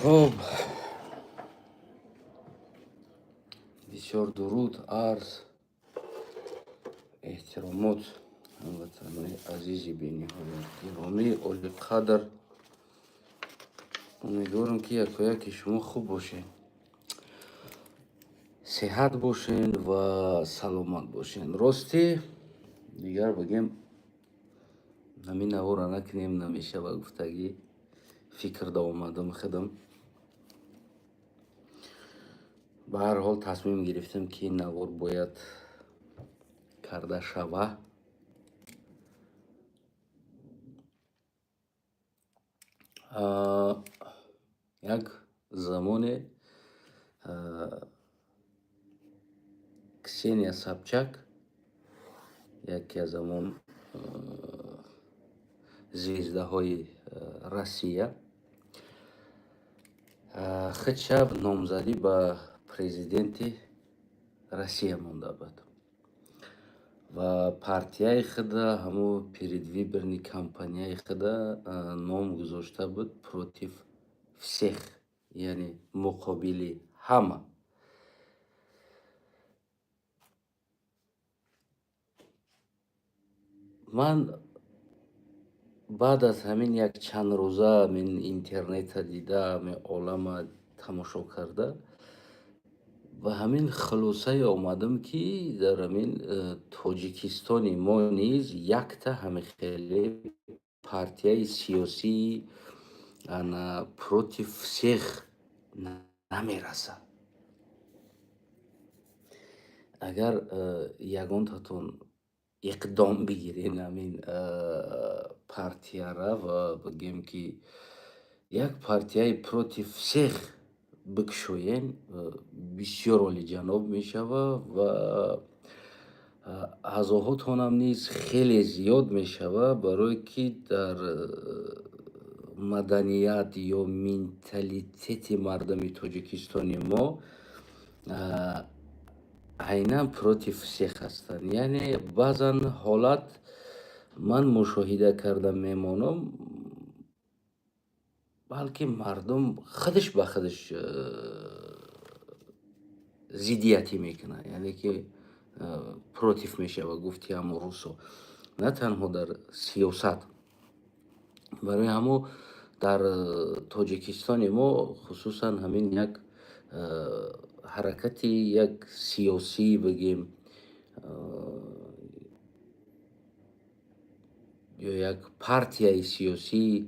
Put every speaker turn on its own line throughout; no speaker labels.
Хуб, бисёр дуруд, арз, эҳтиромот, ҳамватанони азизи бениҳоят гиромӣ, олиқадр. Умедворам, ки якояки шумо хуб бошед, сеҳат бошед ва саломат бошед. Ростӣ, дигар бигем, ҳамин навора накунем намешава гуфтагӣ фикр омадам худам. Ба ҳар ҳол тасмим гирифтем, ки ин навор бояд карда шава. Як замоне Ксения Собчак, яке аз ҳамон звездаҳои Россия, худша номзадӣ ба президенти Россия монда буд ва партияи худа, ҳамун предвыборный кампанияи худа ном гузошта буд «Против всех», яъне муқобили ҳама. Ман баъд аз ҳамин як чанд рӯза ҳамин интернета дида, ҳамин олама тамошо карда, ба ҳамин хулосае омадам, ки дар ҳамин Тоҷикистони мо низ якта ҳамихеле партияи сиёсии ана «Против всех» намерасад. Агар ягонтатон иқдом бигирен ҳамин партияра ва бигем, ки як партияи «Против всех» бикушоен, бисёр олиҷаноб мешава ва аъзоҳотонам низ хеле зиёд мешава, барое ки дар маданият ё менталитети мардуми Тоҷикистони мо айнан «против всех» ҳастанд. Яъне баъзан ҳолат ман мушоҳида карда мемонам, балки мардум худаш ба худаш зиддиятӣ мекунад, яъне ки против мешава, гуфти ҳамун русо, на танҳо дар сиёсат. Барои ҳамо дар Тоҷикистони мо хусусан ҳамин як ҳаракати як сиёсӣ бигем ё як партияи сиёсии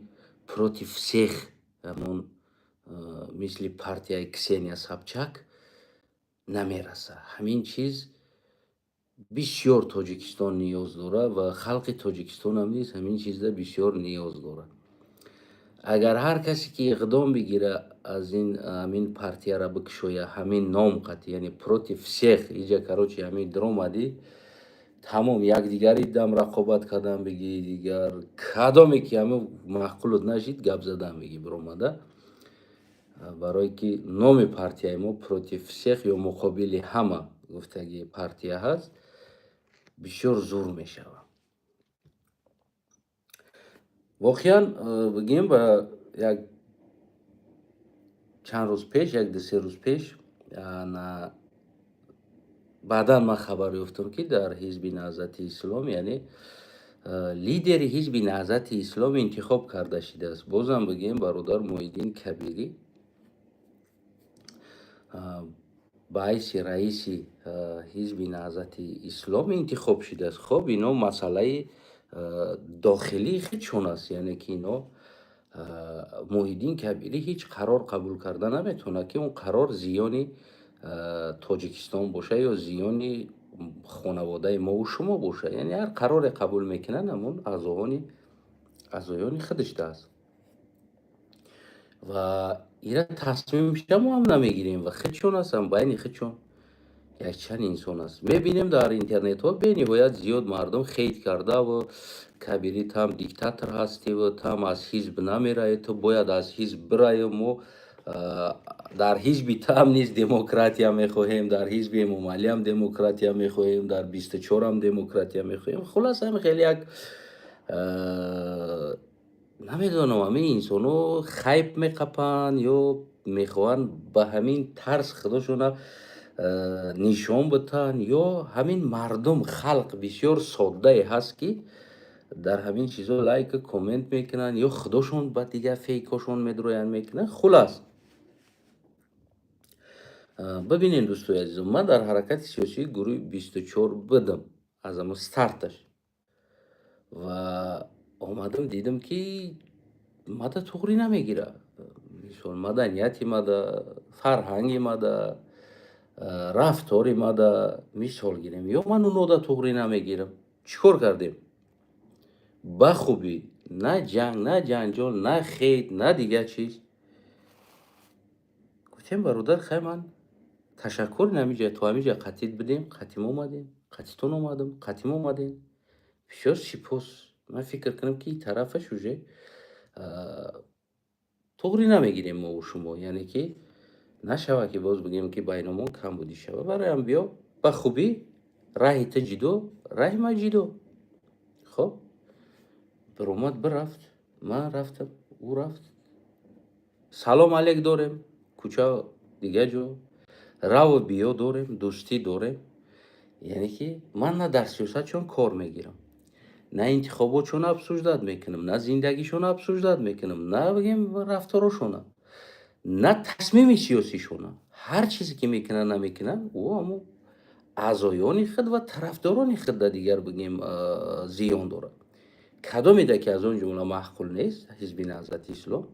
«Против всех», ҳамон мисли партияи Ксения Собчак намерасад. Ҳамин чиз бисёр Тоҷикистон ниёз дорад ва халқи Тоҷикистонам низ ҳамин чизда бисёр ниёз дорад. Агар ҳар касе ки иқдом бигира, аз ин ҳамин партияра бикушоя, ҳамин ном қатъи, яъне «Против всех», иҷа, короче, ҳамин дромадӣ, тамом, якдигари дам рақобат кардан бигӣ, дигар кадоме ки ҳамин маъқулут нашид, гап задан бигӣ биромада, барое ки номи партияи мо «Против всех» ё муқобили ҳама гуфтаги партия ҳаст, бисёр зур мешавад. Воқеан бигем, ба як чанд рӯз пеш, як 2-се рӯз пеш, баъдан ман хабар ёфтам, ки дар Ҳизби Наҳзати Ислом, яъне лидери Ҳизби Наҳзати Ислом интихоб карда шудааст. Бозам бигем, бародар Муҳиддин Кабирӣ ба ҳайси раиси Ҳизби Наҳзати Ислом интихоб шудааст. Хоб, ино масъалаи дохилии худшон аст, яъне ки ино Муҳиддин Кабирӣ ҳеҷ қарор қабул карда наметавонад, ки он қарор зиёни Тоҷикистон боша ё зиёни хонаводаи мову шумо боша. Яъне ҳар қароре қабул мекунанд, ҳамон аъзоёни худашда аст ва ира тасмимша мо ҳам намегирем ва худшон ҳастанд, байни худшон якчанд инсон аст. Мебинем, дар интернетҳо бениҳоят зиёд мардум хейт кардаву: «Кабирӣ, там диктатор ҳастиву там аз ҳизб намеравӣ, ту бояд аз ҳизб бираӣ, мо дар ҳизби там низ демократия мехоҳем, дар ҳизби Эмомалиам демократия мехоҳем, дар 24-ам демократия мехоҳем». Хулас, ҳам хеле як Намедонам, ҳамин инсонҳо хайп меқапанд ё мехоҳанд ба ҳамин тарз худошона нишон битаҳанд, ё ҳамин мардум, халқ бисёр соддае ҳаст, ки дар ҳамин чизҳо лайку коммент мекунанд ё худошон ба дигар фейкҳошон медроянд, мекунанд. Хулас, бибинед, дӯстои азизом, ман дар ҳаракати сиёсии гурӯҳи 24 будам аз ҳамон старташ ва омадам, дидам, ки мада туғрӣ намегирад. Мисол, маданияти мада, фарҳанги мада, рафтори мада, мисол гирем, ё ман унода туғрӣ намегирам. Чӣ кор кардем? Ба хубӣ, на ҷанг, на ҷанҷол, на хейт, на дигар чиз. Гуфтем: «Бародар, хай, ман ташаккур, ҳамиҷа то ҳамиҷа қатит будем, қатим омадем, қатитон омадам, қатим омадем, бисёр сипос». Ман фикр кунам, ки ин тарафаш уже туғрӣ намегирем мову шумо, яъне ки нашавад, ки боз бигӯем, ки байнамон камбудӣ шавад. Бароям биё, ба хубӣ, раҳи ту ҷидо, раҳи ман ҷидо. Хоб, биромад, бирафт, ман рафтам, ӯ рафт. Салом алек дорем, кӯча, дигар ҷо раву биё дорем, дӯстӣ дорем. Яъне ки ман на дар сиёсатшон кор мегирам, на интихоботшон обсуждать мекунам, на зиндагишон обсуждать мекунам, на бигем рафторошона, на тасмими сиёсишона. Ҳар чизе ки мекунанд, намекунанд, ӯ ҳамо аъзоёни худ ва тарафдорони худ да дигар бигем зиён дорад. Кадомеда ки аз он ҷумла маъқул нест, Ҳизби Наҳзати Ислом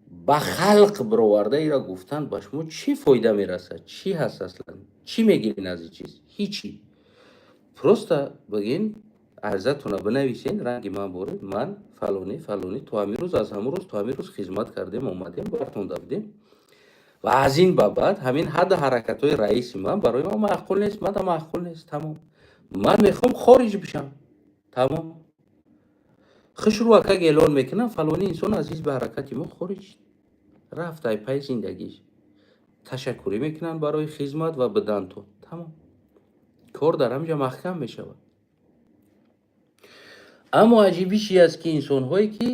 ба халқ бироварда ира гуфтан ба шумо чӣ фоида мерасад? Чӣ ҳаст аслан? Чӣ мегирин аз ин чиз? Ҳичи. Просто бигин, арзатона бинависен, ранги ман боред: ман фалонӣ, фалонӣ, то ҳамин рӯз, аз ҳамон рӯз то ҳамин рӯз хизмат кардем, омадем, бартонда будем ва аз ин ба баъд ҳамин ҳадду ҳаракатҳои раиси ман барои ман маъқул нест, мада маъқул нест, тамом. Ман мехоҳам хориҷ бишам, тамом. Хушрӯ акак эълон мекунам: фалонӣ инсон аз ҳизби ҳаракати мо хориҷ рафт, ай пай зиндагиш. Ташаккурӣ мекунанд барои хизмат ва бидантон, тамом. Кор дар ҳаминҷа маҳкам мешавад. Аммо аҷибӣ чи аст, ки инсонҳое, ки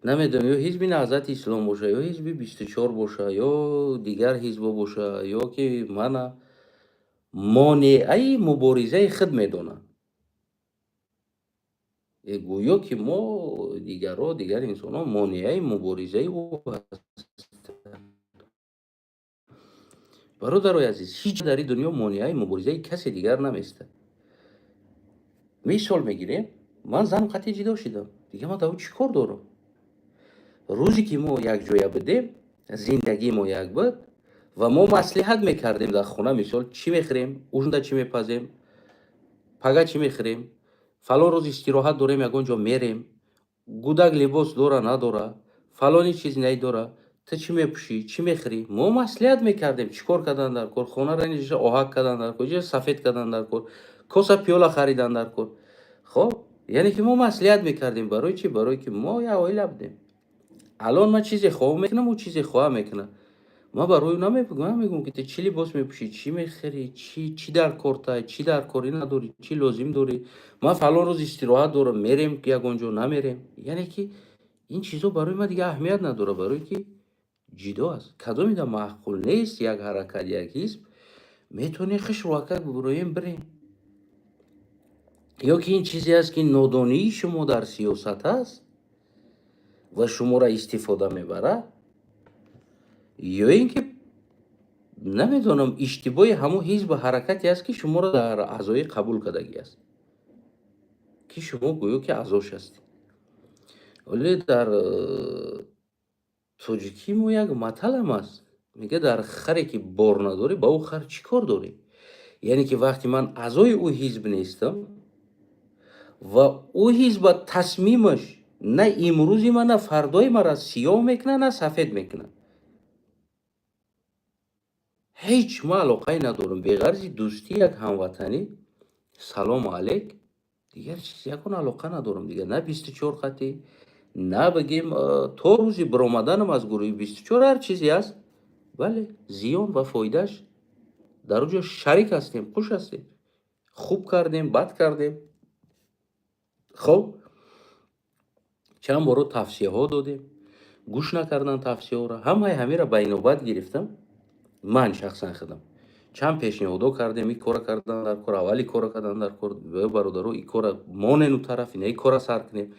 намедонам, ё Ҳизби Наҳзати Ислом боша, ё Ҳизби 24 боша, ё дигар ҳизбо боша, ё ки мана монеаи муборизаи худ медонанд, гӯё ки мо, дигарро, дигар инсонҳо монеаи муборизаи ӯ ҳастанд. Бародарои азиз, ҳеҷ дар ин дунё монеаи муборизаи касе дигар наместад. Мисол мегирем: ман зану қатъи ҷидо шидам, дигар ман дар ӯ чӣ кор дорам? Рӯзе ки мо якҷоя будем, зиндагии мо як буд ва мо маслиҳат мекардем дар хона, мисол, чӣ мехӯрем, ужинда чӣ мепазем, пага чӣ мехӯрем, фалон рӯз истироҳат дорем, ягон ҷо мерем, гудак либос дора, надора, фалони чиз надора, ту чӣ мепӯшӣ, чӣ мехӯрӣ, мо маслиҳат мекардем, чӣ кор кардан дар кор, хонаро оҳак кардан дар кор, сафед кардан дар кор, коса пиёла харидан дар кор. Хоб, яъне ки мо маслиҳат мекардем. Барои чӣ? Барое ки мо як оила будем. Алон ман чизе хоҳам мекунам, ӯ чизе хоҳа мекунад. Ман барои ӯ намегӯям, ки ту чӣ либос мепӯшӣ, чӣ мехӯрӣ, чӣ дар кортай, чӣ дар корӣ надорӣ, чӣ лозим дорӣ, ман фалон рӯз истироҳат дорам, мерем ягон ҷо, намерем. Яъне ки ин чизҳо барои ман дигар аҳамият надорад, барое ки ҷидо аст. Кадомида маъқул нест як ҳаракат, як ҳизб, метавонем хушрӯакак бироем, бирем. Ё ки ин чизе аст, ки нодонии шумо дар сиёсат аст ва шуморо истифода мебарад, ё ин ки намедонам, иштибоҳи ҳамон ҳизбу ҳаракате аст, ки шуморо дар аъзоӣ қабул кардагӣ аст, ки шумо гӯё ки аъзош ҳастед. Вале дар тоҷикӣ мо як маталам аст, мегӯяд: «Дар харе ки бор надорӣ, ба ӯ хар чӣ кор дорӣ?» Яъне ки вақте ман аъзои ӯ ҳизб нестам ва ӯ ҳизба тасмимаш на имрӯзи ман, на фардои маро сиёҳ мекунад, на сафед мекунад, ҳеҷ ма алоқае надорам. Беғарзи дӯстӣ, як ҳамватанӣ, салому алейк, дигар чиз ягон алоқа надорам. Дигар на 24 қатӣ, на бигем, то рӯзи биромаданам аз гурӯҳи 24 ҳар чизе аст, бале, зиён ва фоидааш дар он ҷо шарик ҳастем, хуш ҳастем, хуб кардем, бад кардем. Хоб. Чанд боро тавсияҳо додем, гӯш накардан тавсияҳоро. Ҳамаи ҳамира ба инобат гирифтам. Ман шахсан худам чанд пешниҳодҳо кардем: ин кора кардан дар кор, аввали кора кардан дар кор, бародаро, ин кора монену тараф, ина ин кора сар кунем.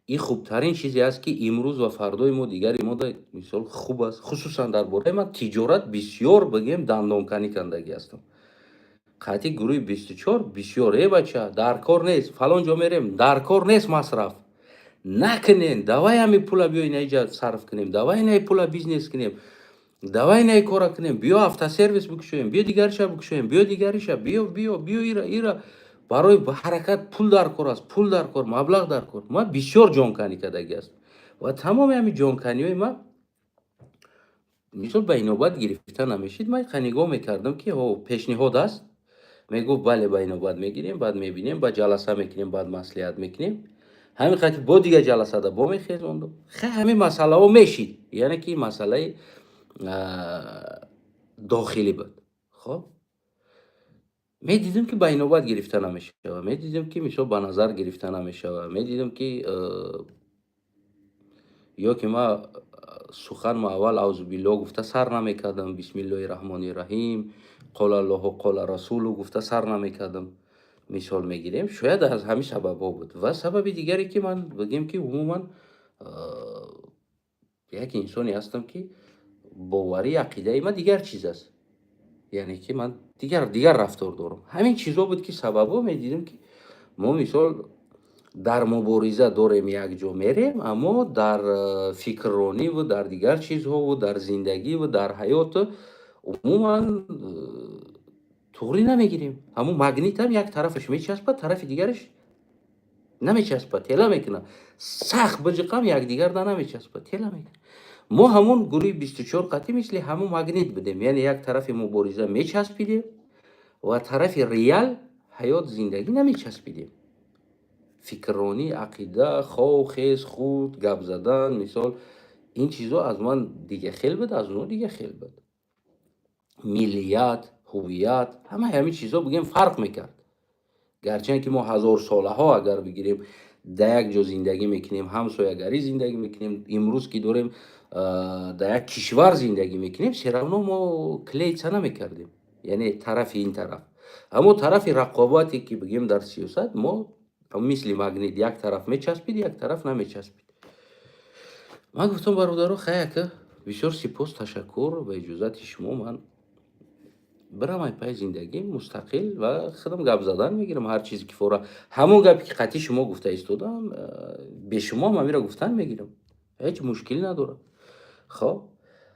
Ин хубтарин чизе аст, ки имрӯз ва фардои мо, дигари мо да, мисол, хуб аст. Хусусан дар бораи ман тиҷорат бисёр, бигем, дандонканӣ кардагӣ ҳастам. Қатъи гурӯҳи 24 бисёр: «Э, бача, дар кор нест, фалон ҷо мерем, дар кор нест, масраф накунен, давай ҳами пула биё ина иҷа сарф кунем, давай инаи пула бизнес кунем, давай инаи кора кунем, биё автосервис бикушоем, биё дигариша бикушоем, биё дигариша, биё, биё, биё, ира, ира». Барои ҳаракат пул дар кор аст, пул дар кор, маблағ дар кор. Ман бисёр ҷонканӣ кардагӣ ҳастам ва тамоми ҳами ҷонканиҳои ман, мисол, ба инобат гирифта намешид. Ман нигоҳ мекардам, ки ҳо, пешниҳод аст, мегуфт: «Бале, ба инобат мегирем, баъд мебинем, баъд ҷаласа мекунем, баъд маслиҳат мекунем». Ҳамин қати бо дигар ҷаласада бо мехезондум. Хе, ҳамин масъалаҳо мешид, яъне ки масъалаи дохилӣ буд. Хоб, медидим, ки ба инобат гирифта намешавад, медидим, ки, мисол, ба назар гирифта намешавад, медидим, ки ё ки ман суханмо аввал аузубиллоҳ гуфта сар намекардам, бисмиллоҳи раҳмони раҳим, қолаллоҳу қола расулу гуфта сар намекардам, мисол мегирем. Шояд аз ҳамин сабабҳо буд. Ва сабаби дигаре, ки ман бигем, ки умуман як инсоне ҳастам, ки боварӣ, ақидаи ман дигар чиз аст, яъне ки ман дигар рафтор дорам. Ҳамин чизҳо буд, ки сабабҳо медидем, ки мо, мисол, дар мубориза дорем, якҷо мерем, аммо дар фикррониву дар дигар чизҳову дар зиндагиву дар ҳаёту умуман туғрӣ намегирем. Ҳамун магнитам як тарафаш мечаспад, тарафи дигараш намечаспад, тела мекунад. Сахт биҷиқам, якдигарда намечаспад, тела мекунад. Мо ҳамон гурӯҳи 24 қатъӣ мисли ҳамун магнит будем, яъне як тарафи мубориза мечаспидем ва тарафи реал ҳаёт, зиндагӣ намечаспидем. Фикрронӣ, ақида, хов, хез, худ гап задан, мисол, ин чизҳо аз ман дига хел буд, аз онҳо дига хел буд. Миллият, ҳувият, ҳамаи ҳамин чизҳо, бигем, фарқ мекард. Гарчанд ки мо ҳазорсолаҳо, агар бигирем, дар як ҷо зиндагӣ мекунем, ҳамсоягарӣ зиндагӣ мекунем, имрӯз ки дорем, дар як кишвар зиндагӣ мекунем, всё равно мо клеиться намекардем, яъне тарафи ин тараф. Аммо тарафи рақобате, ки бигем, дар сиёсат мо мисли магнит як тараф мечаспид, як тараф намечаспид. Ман гуфтам: «Бародаро, хай, ака, бисёр сипос, ташаккур, ба иҷозати шумо ман бирам ай пай зиндагим мустақил ва худам гап задан мегирам». Ҳар чизе ки фора, ҳамон гапе ки қатъи шумо гуфта истодам, бе шумо ҳам ҳамира гуфтан мегирам, ҳеҷ мушкилӣ надорад. Хоб,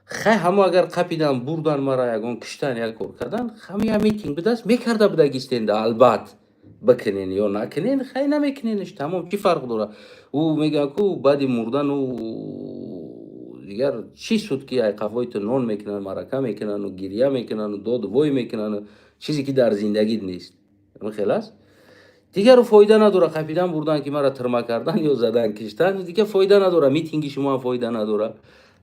хай, ҳамо агар қапидан, бурдан мара, ягон киштан, як кор кардан, ҳами я митинг будааст, мекарда будагистенда, албат бикунен ё накунен, хай, намекуненш, тамом, чӣ фарқ дорад? Ӯ мегӯяд ку баъди мурдану дигар чӣ суд, ки ай қафои ту нон мекунанд, маърака мекунану гиря мекунану доду вой мекунану, чизе ки дар зиндагит нест. Хел аст, дигару фоида надорад қапидан, бурдан, ки мара тирма кардан ё задан, киштан, дигар фоида надорад. Митинги шумо ҳам фоида надорад,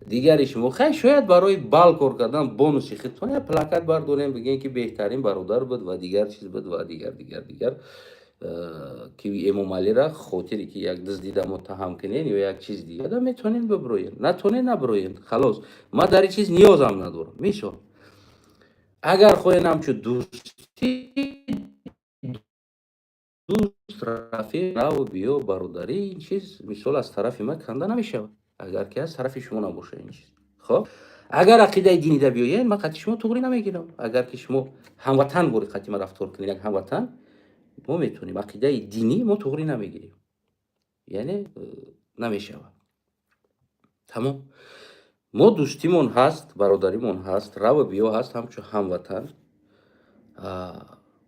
дигари шумо. Хай, шояд барои бал кор кардан, бонуси худтон, як плакат бардорем, бигем, ки беҳтарин бародар буд ва дигар чиз буд ва дигар, дигар, дигар, ки Эмомалира хотире ки як дуздида муттаҳам кунен ё як чиз дигар, метавонен биброен, натонен, наброен, халос. Ман дар ин чиз ниёзам надорам. Мисол, агар хоҳен ҳамчун дӯстӣ, дӯст, рафиқ, раву биё, бародарӣ, ин чиз, мисол, аз тарафи ман канда намешавад, агар ки аз тарафи шумо набошад ин чиз. Хоб, агар ақидаи динида биёед, ман қатъи шумо туғрӣ намегирам. Агар ки шумо ҳамватан бори қатъи ман рафтор кунед, як ҳамватан, мо метавонем. Ақидаи динӣ мо туғрӣ намегирем, яъне намешавад, тамом. Мо дӯстимон ҳаст, бародаримон ҳаст, раву биё ҳаст, ҳамчун ҳамватан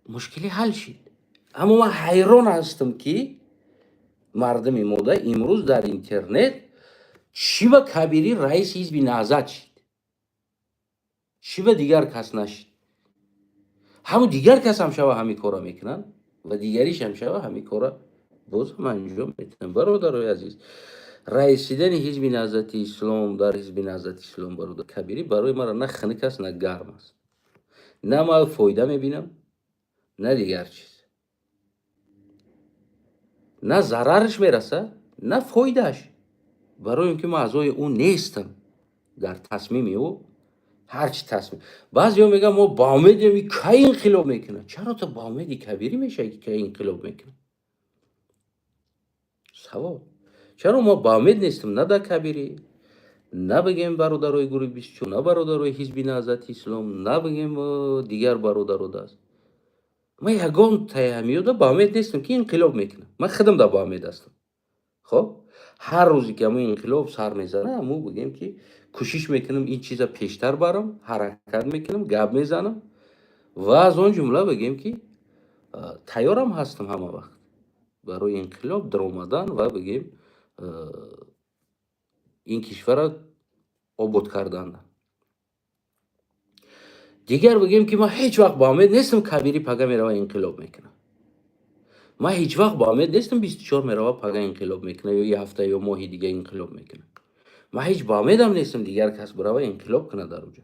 мушкилӣ ҳал шид. Аммо ман ҳайрон ҳастам, ки мардуми мода имрӯз дар интернет чӣ ба Кабирӣ раиси ҳизби Наҳзат шид, чӣ ба дигар кас нашид? Ҳамун дигар кас ҳам шава, ҳамин корро мекунанд ва дигаришам шава, ҳамин корро боз ҳам анҷом метиҳанд. Бародарои азиз, раисидани ҳизби Наҳзати Ислом, дар ҳизби Наҳзати Ислом бародар Кабирӣ барои мара на хунук аст, на гарм аст. На ман фоида мебинам, на дигар чиз, на зарараш мерасад, на фоидааш. Барои он ки ман аъзои ӯ нестам, дар тасмими ӯ ҳарчи тасмим. Баъзеҳо мегӯянд, мо ба умедем, кай инқилоб мекунад. Чаро ту ба умеди Кабирӣ мешавӣ, ки кай инқилоб мекунад? Савол: чаро мо ба умед нестем на дар Кабирӣ, на бигем бародарои гурӯҳи 24, на бародарои Ҳизби Наҳзати Ислом, на бигем дигар бародаро даст. Ман ягон таҳамиёда ба умед нестам, ки инқилоб мекунад. Ман худам дар ба умед ҳастам. Хоб, ҳар рӯзе ки ҳамун инқилоб сар мезана, ҳамун бигем ки кӯшиш мекунам ин чиза пештар барам, ҳаракат мекунам, гап мезанам ва аз он ҷумла бигем ки тайёрам ҳастам ҳама вақт барои инқилоб даромадан ва бигем ин кишварро обод кардан. Дигар бигем ки ман ҳеҷ вақт ба умед нестам, Кабирӣ пага мерава, инқилоб мекунад. Ман ҳеҷ вақт ба умед нестам, 24 мерава, пага инқилоб мекунад ё як ҳафта ё моҳи дига инқилоб мекунад. Ман ҳеҷ ба умедам нестам, дигар кас бирава, инқилоб кунад дар оҷа.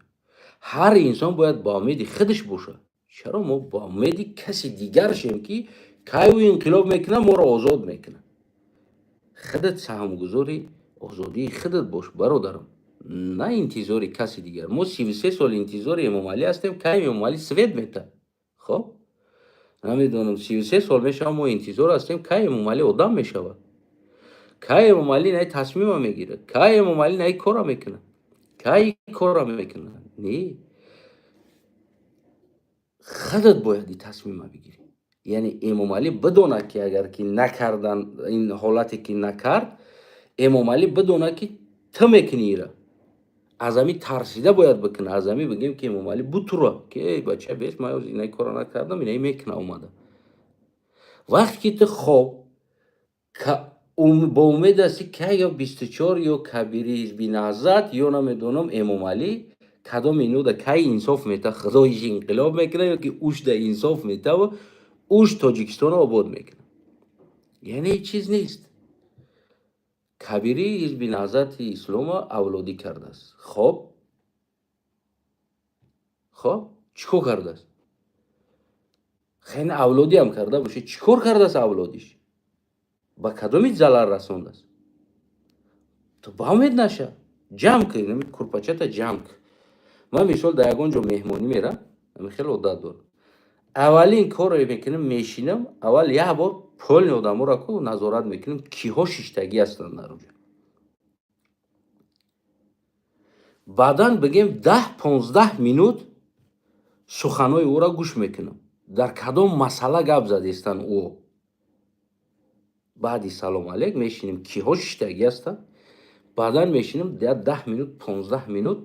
Ҳар инсон бояд ба умеди худаш бошад. Чаро мо ба умеди каси дигар шем, ки кай ӯ инқилоб мекунад, моро озод мекунад? Худат саҳмгузори озодии худат бош, бародарам, на интизори каси дигар. Мо 33 сол интизори Эмомалӣ ҳастем, кай Эмомалӣ свет метаҳад. Хоб, намедонам, 33 сол мешавад, мо интизор ҳастем, кай Эмомалӣ одам мешавад, кай Эмомалӣ наи тасмима мегирад, кай Эмомалӣ наи кора мекунад, кай кора мекунад. Не, худат бояд и тасмима бигирӣ. Яъне Эмомалӣ бидонад, ки агар ки накардан, ин ҳолате ки накард, Эмомалӣ бидонад, ки ту мекунӣ ира. Аз ҳами тарсида бояд бикунад. Аз ҳами бигем ки Эмомалӣ бутура, ки эй бача, бес, ман инаи кора накардам, инаи мекуна омада. Вақте ки ту хоб бо умед ҳастӣ, кай ё 24, ё Кабири, Ҳизби Наҳзат, ё намедонам Эмомалӣ, кадом инуда кай инсоф мета, худоиш инқилоб мекунад ё ки ушда инсоф метаву уш Тоҷикистонро обод мекунад. Яъне ҳеҷ чиз нест. Кабирӣ Ҳизби Наҳзати Ислома авлодӣ кардааст. Хоб, чӣ кор кардааст? Хеле авлодиам карда боша, чӣ кор кардааст авлодиш? Ба кадоми залал расондааст? Ту ба умед наша, ҷамъ кун, курпачата ҷамъ кун. Ман мисол дар ягон ҷо меҳмонӣ мерам, хеле одат дорам. Аввалин коре мекунам, мешинам, аввал як бор полный одаморо ку назорат мекунам, киҳо шиштагӣ ҳастанд дар оҷа. Баъдан бигем 10-15 минут суханҳои ӯро гӯш мекунам, дар кадом масъала гап задестанд ӯ. Баъди салом алейк мешинем, киҳо шиштагӣ ҳастанд. Баъдан мешинам, 10 минут, 15 минут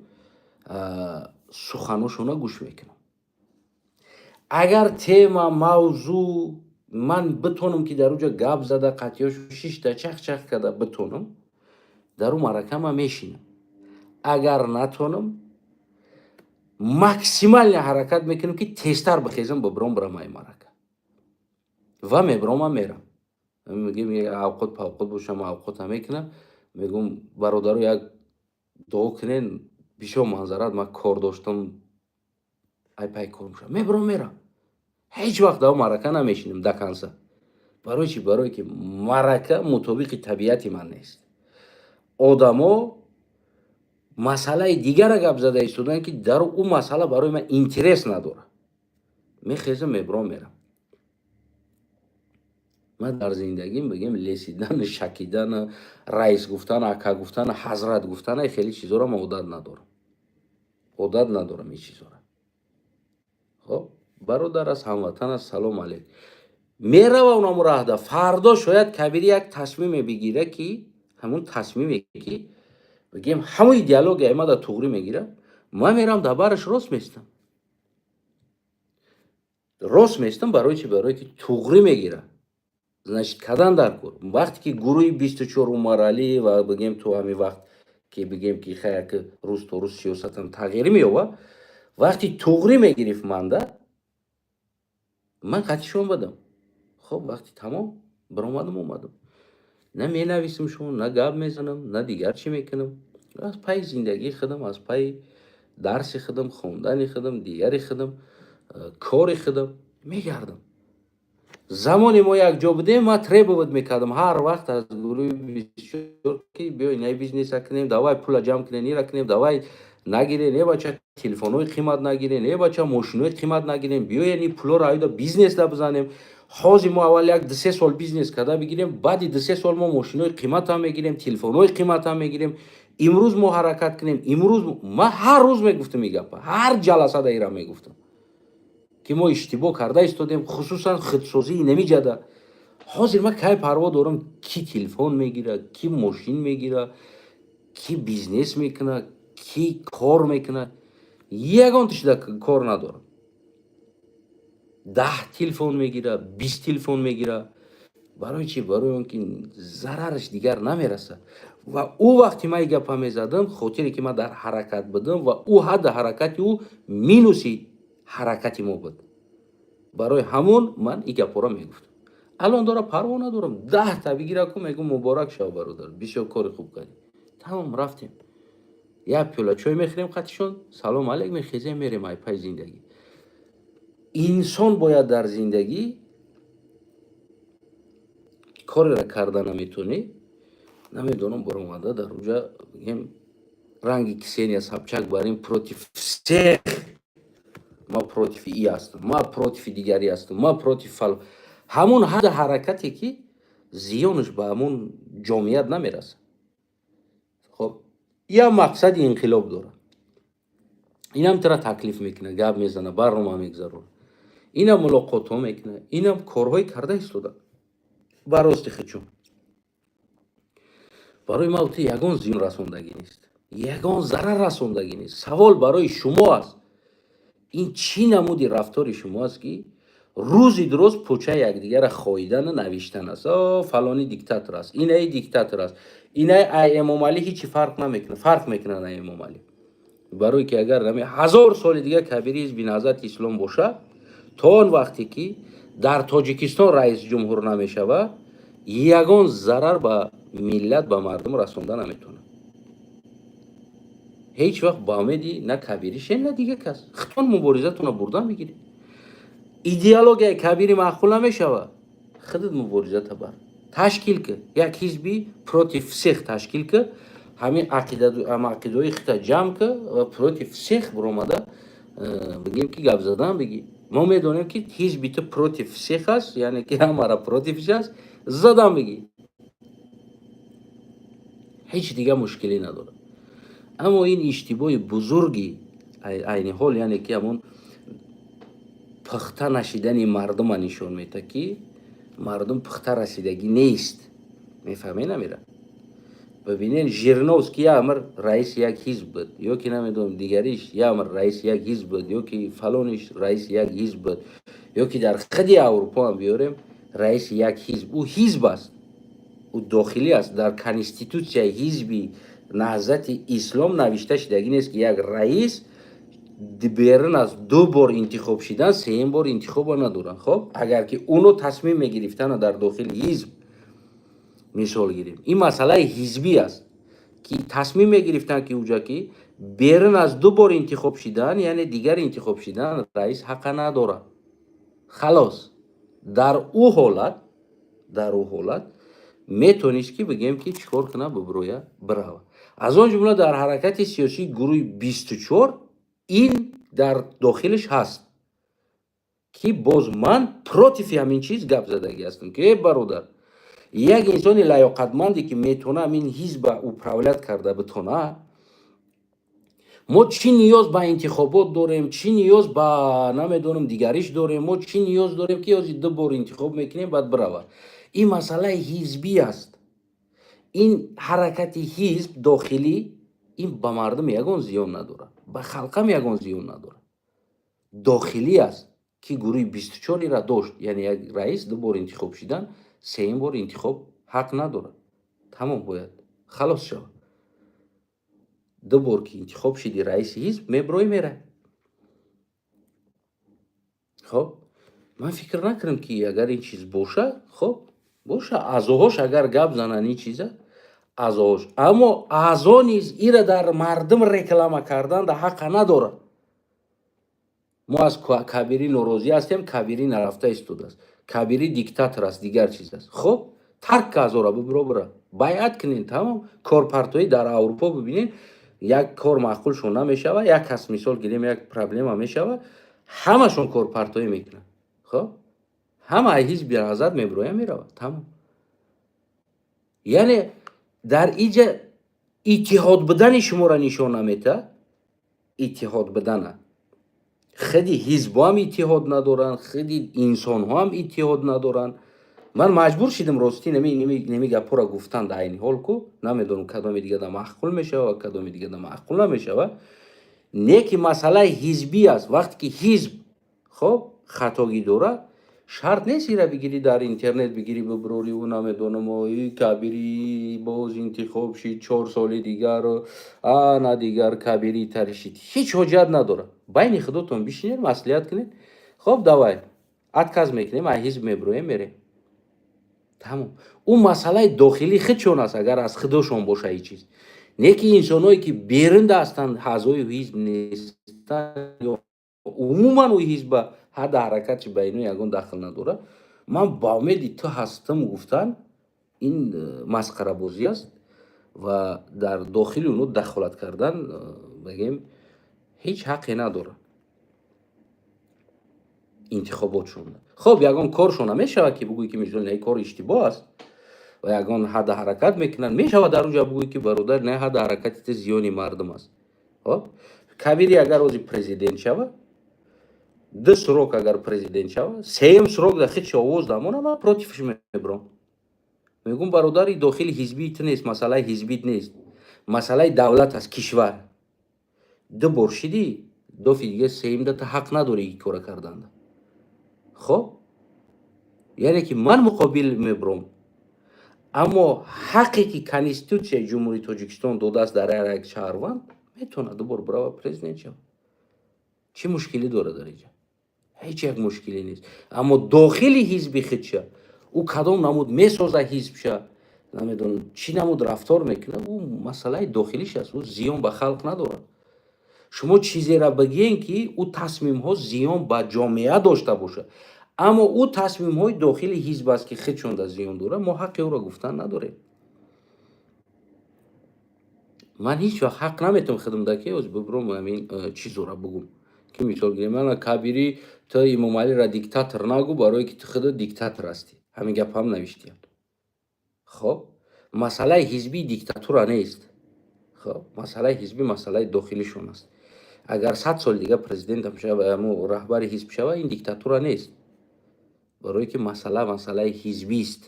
суханошонро гӯш мекунам. Агар тема, мавзӯъ ман битонам, ки дар оҷа гап зада, қатъиёш шишта чах-чах карда битонам, дар ӯ маърака ман мешинам. Агар натонам, максимально ҳаракат мекунам, ки тезтар бихезам, бибиром, бирам ай маърака ва мебиромам, мерам. Мегем, авқот павқот бошам, авқота мекунам. Мегӯм: «Бародаро, як дуо кунен, бисёр манзарат, ман кор доштам, ай пай кор мешавам». Мебиром, мерам. Ҳеҷ вақт дар маърака намешинам до конца. Барои чӣ? Барое ки маърака мутобиқи табиати ман нест. Одамо масъалаи дигара гап зада истоданд, ки дар ӯ масъала барои ман интерес надорад. Мехезам, мебиром, мерам. Ман дар зиндагим бигем лесидан, шакидан, раис гуфтан, ака гуфтан, ҳазрат гуфтан, хеле чизоро ман одат надорам, одат надорам ин чизора. Хоб, бародар аст, ҳамватан аст, салом алейк. Мерава унаму раҳда. Фардо шояд Кабирӣ як тасмиме бигира, ки ҳамун тасмиме ки бигем ҳамун идеология аймада туғрӣ мегирад, ман мерам, дар бараш рост местам, рост местам. Барои чӣ? Барое ки туғрӣ мегирад, значит, кадан дар кор. Вақте ки гурӯҳи 24, Умаралӣ ва бигем ту ҳамин вақт ки бигем ки хаяк рӯз то рӯз сиёсатам тағйирӣ меёбад, вақти туғрӣ мегирифт манда, ман қатишон будам. Хоб, вақти тамом баромадам, омадам. На менависам шумо, на гап мезанам, на дигар чӣ мекунам. Аз пайи зиндагии худам, аз пайи дарси худам, хондани худам, дигари худам, кори худам мегардам. Замоне мо якҷо будем, ман требовать мекардам ҳар вақт аз гурӯҳи 24, ки биёй, на бизнеса кунем, давай пула ҷамъ кунем, ира кунем, давай нагирем, е бача, телефонҳои қимат нагирем, е бача, мошинои қимат нагирем, биёен ин пулоро аюда бизнесда бизанем. Ҳозир мо аввал як 2-3 сол бизнес карда бигирем, баъди 2-3 сол мо мошинои қиматам мегирем, телефонҳои қиматам мегирем. Имрӯз мо ҳаракат кунем. Имрӯз ман ҳар рӯз мегуфтам ин гапа, ҳар ҷаласада ира мегуфтам, ки мо иштибоҳ карда истодем, хусусан худсозии намиҷада. Ҳозир ман кай парво дорам, ки телефон мегира, ки мошин мегира, ки бизнес мекунад, ки кор мекунад? Ягон тишда кор надорам. 10 телефон мегира, 20 телефон мегира, барои чӣ? Барои он ки зарараш дигар намерасад. Ва ӯ вақти ман гапа мезадам, хотире ки ман дар ҳаракат будам ва ӯ ҳадда ҳаракати ӯ минуси ҳаракати мо буд, барои ҳамон ман ин гапҳоро мегуфтам. Алон дора парво надорам, 10-та бигира ку, мегӯм: «Муборак шав, бародар, бисёр кори хуб кардӣ». Тамом, рафтем, як пиёла чой мехӯрем қатишон, салом алейк, мехезем, мерем ай пай зиндагӣ. Инсон бояд дар зиндагӣ кореро карда наметонӣ, намедонам, баромада дар уҷа бигем, ранги Ксения Собчак бар ин против всех, ма против и ҳастам, ма против дигарӣ ҳастам, ма против фал. Ҳамон ҳадда ҳаракате, ки зиёнаш ба ҳамон ҷомият намерасад. Хоб, як мақсади инқилоб дорад, инам тира таклиф мекунад, гап мезана, барнома мегузаронад, инам мулоқотҳо мекунад, инам корҳое карда истода ба рости хичум. Барои ма ту ягон зиён расондагӣ нест, ягон зарар расондагӣ нест. Савол барои шумо аст: ин чӣ намуди рафтори шумо аст, ки рӯзи дуроз пӯчаи якдигарра хоидану навиштан аст? О, фалонӣ диктатор аст, инаи диктатор аст, инаи ай Эмомалӣ ҳичи фарқ намекунад. Фарқ мекунад ай Эмомалӣ, барое ки агар 1000 соли дигар Кабири Ҳизби Наҳзати Ислом бошад, то он вақте ки дар Тоҷикистон раис ҷумҳур намешавад, ягон зарар ба миллат, ба мардум расонда наметавонад ҳеҷ вақт. Ба умеди на Кабирише, на дигар кас, худтон муборизатонро бурдан мегиред. Идеологияи Кабири маъқул намешавад, худат муборизата бар, ташкил кӣ як ҳизби против всех, ташкил кӣ, ҳамин ақидаҳои худта ҷамъ кӣ ва против всех биромада, бигем ки гап задан бигӣ. Мо медонем, ки ҳизби ту против всех аст, яъне ки ҳамара противш аст. Задан бигӣ, ҳеҷ дигар мушкилӣ надорад. Аммо ин иштибоҳи бузурги айни ҳол, яъне ки ҳамон пухта нашидани мардума нишон медиҳад, ки мардум пухта расидагӣ нест. Мефаҳмед намера? Бибинен, Жириновский як амр раиси як ҳизб буд, ё ки намедонам, дигариш як амр раиси як ҳизб буд, ё ки фалониш раиси як ҳизб буд, ё ки дар худи Аврупо ҳам биёрем, раиси як ҳизб. Ӯ ҳизб аст, ӯ дохилӣ аст. Дар конститутсияи Ҳизби Наҳзати Ислом навишта шудагӣ нест, ки як раис берун аз ду бор интихоб шидан сеюм бор интихобо надоранд. Хоб, агар ки уно тасмим мегирифтана дар дохили ҳизб, мисол гирем, ин масъалаи ҳизбӣ аст, ки тасмим мегирифтанд, ки уҷа ки берун аз ду бор интихоб шидан, яъне дигар интихоб шидан, раис ҳақа надорад, халос. Дар ӯ ҳолат метонист, ки бигем, ки чӣ кор кунад, бибироя, бирава. Аз он ҷумла дар ҳаракати сиёсии гурӯҳи 24 ин дар дохилиш ҳаст, ки боз ман против ҳамин чиз гап задагӣ ҳастам, ки э бародар, як инсони лаёқатманде, ки метавона ҳамин ҳизба управлять карда битона, мо чӣ ниёз ба интихобот дорем, чӣ ниёз ба, намедонам, дигариш дорем, мо чӣ ниёз дорем, ки ҳозир ду бор интихоб мекунем, баъд бирава? Ин масъалаи ҳизбӣ аст. Ин ҳаракати ҳизб дохилӣ, ин ба мардум ягон зиён надорад, ба халқам ягон зиён надорад, дохилӣ аст, ки гурӯҳи 24-ира дошт, яъне як раис ду бор интихоб шидан, сеюм бор интихоб ҳақ надорад, тамом, бояд халос шавад. Ду бор ки интихоб шиди раиси ҳизб, мебироӣ, мерай. Хоб, ман фикр накунам, ки агар ин чиз боша, хоб боша, аъзоҳош агар гап зананд ин чиза, аъзоҳош. Аммо аъзо низ ира дар мардум реклама кардан да ҳақа надорад. Мо аз Кабирӣ норозӣ ҳастем, Кабирӣ нарафта истодааст. Кабирӣ диктатор аст, дигар чиз аст. Хуб, тарк ка азора, бибиро, бира байъат кунен, тамом. Корпартоӣ дар Аврупо бибинед, як кор маъқулшон намешава, як кас, мисол гирем, як проблема мешава, ҳамашон корпартоӣ мекунанд. Хоб, ҳама ай ҳизби Наҳзат мебироян, меравад, тамом. Яъне дар иҷа иттиҳод будани шуморо нишон наметаҳад, иттиҳод будана. Худи ҳизбҳоам иттиҳод надоранд, худи инсонҳоам иттиҳод надоранд. Ман маҷбур шидам, ростӣ, неми гапҳоро гуфтан дар айни ҳол ку намедонам, кадоми дигада маъқул мешава ва кадоми дигада маъқул намешава. Не ки масъалаи ҳизбӣ аст. Вақте ки ҳизб, хоб, хатогӣ дорад, шарт нест ира бигирӣ, дар интернет бигирӣ, бибирорӣ, ӯ намедонам, и Кабирӣ боз интихоб шид 4 соли дигар, ана дигар Кабирӣ таришид. Ҳеҷ ҳоҷат надорад. Байни худотон бишинед, маслиҳат кунед. Хоб, давай отказ мекунем, ай ҳизб мебироем, мерем, тамом. Ӯ масъалаи дохилии худшон аст, агар аз худошон боша ҳеҷ чиз. Не ки инсонҳое ки берунда ҳастанд, аъзои ҳизб нестанд ё умуман ӯ ҳизба ҳадда ҳаракатши ба ино ягон дахл надорад, ман ба умеди ту ҳастам гуфтан, ин масхарабозӣ аст ва дар дохили оно дахолат кардан, бигем, ҳеҷ ҳаққе надорад интихоботшон. Хоб, ягон коршон намешавад, ки бугӯй, ки мисол, не, кор иштибоҳ аст ва ягон ҳадда ҳаракат мекунанд, мешавад дар онҷа бугӯй, ки бародар, не, ҳадда ҳаракати ту зиёни мардум аст. Хоб, Кабирӣ агар ози президент шавад, ду срок агар президент шавад, сеюм срок да хичи овоз дамона, ман против ш мебиром, мегӯм: бародари, дохили ҳизбии ту нест, масъалаи ҳизбит нест, масъалаи давлат аст, кишвар. Ду бор шидӣ, дофи дига сеюмда ту ҳақ надорӣ ин кора карданда. Хоб, яъне ки ман муқобил мебиром, аммо ҳаққе ки Конститутсияи Ҷумҳурии Тоҷикистон додааст дар ҳар як шаҳрванд, метавонад ду бор бирава, президент шавад. Чӣ мушкилӣ дорад дар инҷа? Ҳеҷ як мушкилӣ нест. Аммо дохили ҳизби худша ӯ кадом намуд месоза ҳизбша, намедонам, чӣ намуд рафтор мекунад, ӯ масъалаи дохилиш аст, ӯ зиён ба халқ надорад. Шумо чизеро бигӯен, ки ӯ тасмимҳо зиён ба ҷомеа дошта бошад, аммо ӯ тасмимҳои дохили ҳизб аст, ки худшонда зиён дорад, мо ҳаққи ӯро гуфтан надорем. Ман ҳеҷ вақт ҳақ наметавонам худамда ки оз бибиром, ҳамин чизора бугум, ки мисол гирем, ана Кабирӣ, ту Имомалиро диктатор нагӯ, барое ки ту худат диктатор ҳастӣ. Ҳамин гап ҳам навиштиям. Хоб, масъалаи ҳизбӣ диктатура нест. Хоб, масъалаи ҳизбӣ масъалаи дохилишон аст. Агар 100 соли дига президентам шава, амо раҳбари ҳизб шава, ин диктатура нест, барое ки масъала масъалаи ҳизбист.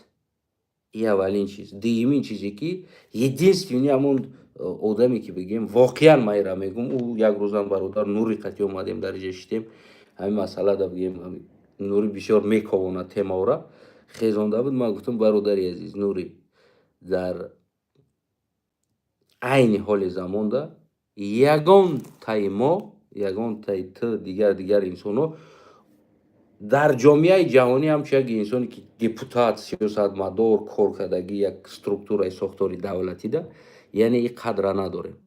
И аввалин чиз. Дуюмин чизе ки единственный ҳамон одаме ки бигем, воқеан ман ира мегум, ӯ як рӯзам бародар Нури қатӣ омадем, дар иҷа шитем, ҳамин масъалада, бигем, Нури бисёр мековонад темаора, хезонда буд. Ман гуфтам: бародари азиз Нури, дар айни ҳоли замонда ягон таи мо, ягон таи ту, дигар дигар инсонҳо дар ҷомеаи ҷаҳонӣ ҳамчун як инсоне ки депутат, сиёсатмадор, коркардагӣ як структураи сохтори давлатида, яъне ин қадра надорем.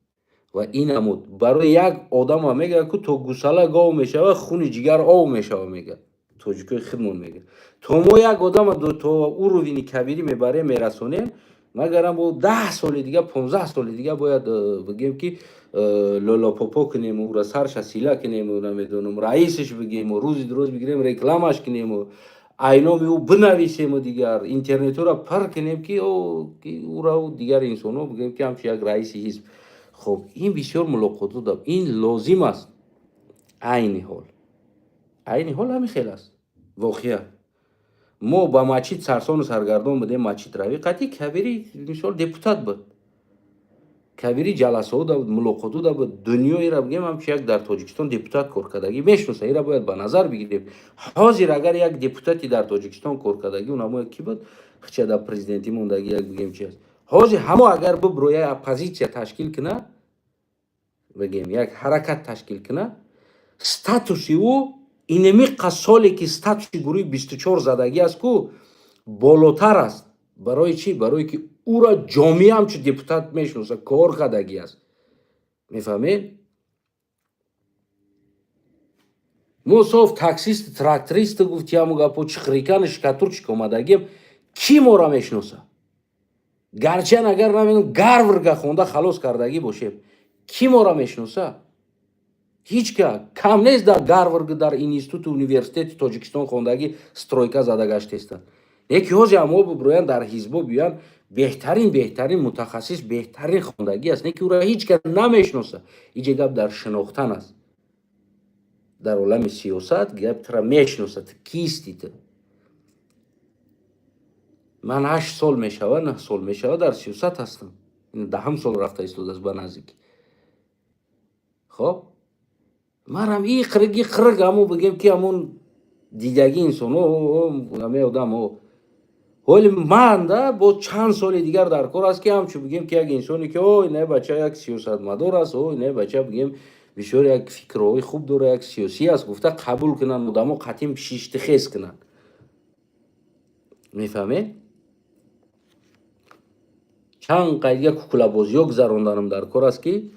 Ва ин намуд барои як одама мегӯяд, ку то гусала гов мешава, хуни ҷигар ов мешава, мегӯяд тоҷикои худмон. Мегӯяд, то мо як одама то уровень и Кабирӣ мебарем, мерасонем, магарам бо 10 соли дига, 15 соли дига бояд бигем, ки лолопопо кунем, ӯра сарша сила кунему, намедонам, раисаш бигему, рӯзи дуроз бигирем, рекламаш кунему, айноми ӯ бинависему, дигар интернетҳоро пар кунем, ки ӯра дигар инсонҳо бигӯем, ки ҳамчун як раиси ҳизб. Хоб, ин бисёр мулоқотҳо дод, ин лозим аст. Айни ҳол ҳамин хел аст воқеа. Мо ба мачид сарсону саргардон будем, мачид равӣ қатъи Кабирӣ, мисол, депутат буд, Кабирӣ ҷаласаҳо да буд, мулоқотҳо да буд, дунёеро, бигем, ҳамчун як дар Тоҷикистон депутат коркардагӣ мешиноса. Ира бояд ба назар бигирем. Ҳозир агар як депутати дар Тоҷикистон коркардагӣ, унамо ки буд, хча дар президентӣ мондагӣ, як бигем, чи аст, ҳозир ҳамо агар биброя, оппозитсия ташкил кунад, бигем, як ҳаракат ташкил кунад, статуси ӯ инемиқа соле ки статуси гурӯҳи 24 задагӣ аст ку болотар аст. Барои чӣ? Барое ки ӯро ҷомеа ҳамчун депутат мешиноса, кор кардагӣ аст, мефаҳмед? Мо соф таксист, тракторист, гуфти ҳаму гапо, чиқрикани шкатурчик омадагим, кӣ моро мешиноса? Гарчанд агар намедонам, Гарварга хонда халос кардагӣ бошем, кӣ моро мешиноса? Ҳеҷ ка кам нест дар Гарвард, дар институту университети Тоҷикистон хондагӣ, стройка зада гаштестанд. Яки ҳози ҳамо буброянд, дар ҳизбо биёянд, беҳтарин, беҳтарин мутахассис, беҳтарин хондагӣ аст, не ки ӯро ҳеҷ кас намешиноса. Иҷа гап дар шинохтан аст. Дар олами сиёсат гап тура мешиносад, ту кисти ту. Ман 8 сол мешава, 9 сол мешава, дар сиёсат ҳастам, 10-ум сол рафта истодааст ба наздикӣ. Хоб, манам иқриги қирг, ҳамун бигем ки ҳамун дидагӣ инсоно, ҳаме одамо. Ҳоли ман да бо чанд соли дигар дар кор аст, ки ҳамчун бигем ки як инсоне ки ой, не, бача як сиёсатмадор аст, ой, не, бача, бигем, бисёр як фикрҳои хуб дора, як сиёсӣ аст, гуфта қабул кунанд одамо, қатъин шиштихез кунанд. Мефаҳмед? Чанд қайдига кукулабозиҳо гузаронданам дар кор аст, ки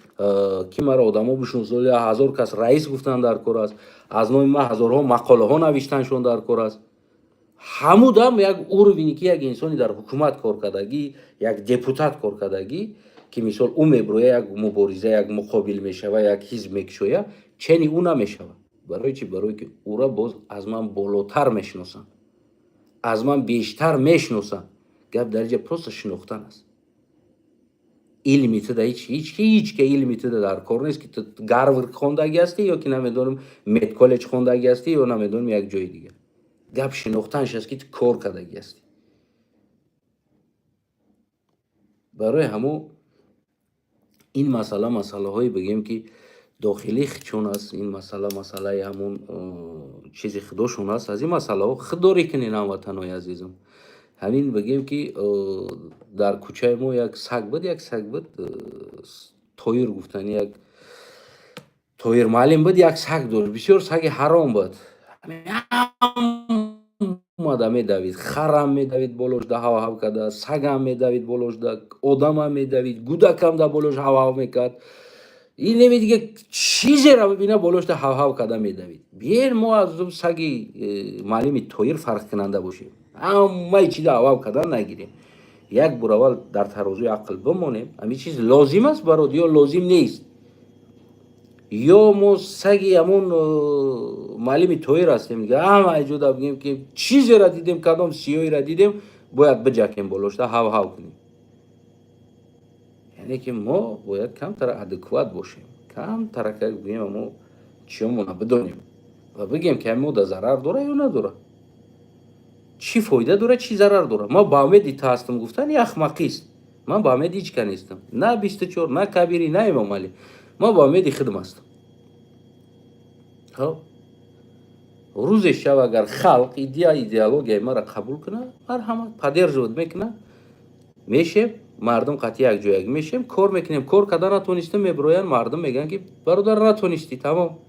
маро одамо бишносанд. 1000 кас раис гуфтан дар кор аст, аз номи ман ҳазорҳо мақолаҳо навиштаншон дар кор аст. Ҳамудам як уровень, ки як инсони дар ҳукумат коркардагӣ, як депутат коркардагӣ, ки мисол ӯ меброя, як мубориза, як муқобил мешава, як ҳизб мекушоя, чени ӯ намешава. Барои чӣ? Барое ки ӯра боз аз ман болотар мешиносанд, аз ман бештар мешиносанд. Гап дар инҷа просто шинохтан аст. Илми туда ҳеч ҳеч ҳеч ка илми туда дар кор нест, ки ту Гарвард хондагӣ ҳастӣ ё ки намедонам, медколлеҷ хондагӣ ҳастӣ ё намедонам, як ҷои дигар. Гап шинохтанш аст, ки ту кор кардагӣ ҳастӣ. Барои ҳамо ин масъала масъалаҳое, бигем, ки дохилии худшон аст. Ин масъала масъалаи ҳамун чизи худошон аст. Аз ин масъалаҳо худдорӣ кунед, ҳамватанои азизам. Ҳамин бигем, ки дар кӯчаи мо як саг буд, як саг буд, Тоир гуфтани, як Тоир муаллим буд, як саг дошт, бисёр саги ҳаром буд. Омада медавид, харам медавид болошда, ҳав-ҳав карда, сагам медавид болошда, одамам медавид, гудакам да болош ҳав-ҳав мекард. Ин намедига, чизеро бибина, болошда ҳав-ҳав карда медавид. Биен, мо аз саги муаллими Тоир фарқкунанда бошем, ҳамаи чиза ҳав-ҳав кардан нагирем. Як бор аввал дар тарозуи ақл бимонем: ҳамин чиз лозим аст барот ё лозим нест, ё мо саги ҳамон муаллими Тоир ҳастем, ҳама ҷода бигем, ки чизеро дидем, кадом сиёҳиро дидем, бояд биҷакем болошда, ҳав-ҳав кунем. Яъне ки мо бояд камтар адекват бошем, камтарака бигем, мо чиёмона бидонем ва бигем, ки ҳамин мода зарар дора ё надора, чӣ фоида дора, чӣ зарар дора. Ма ба умеди ту ҳастам гуфтан ахмақист. Ман ба умеди ҳеҷ ка нестам, на 24, на Кабирӣ, на Эмомалӣ. Ман ба умеди худам ҳастам. Хоб, рӯзе шав, агар халқ идея, идеологияи маро қабул кунад, марҳамат, поддерживать мекунад, мешем, мардум қатъи якҷоягӣ мешем, кор мекунем. Кор карда натонистем, мебироянд мардум, мегӯянд, ки бародар, натонистӣ, тамом,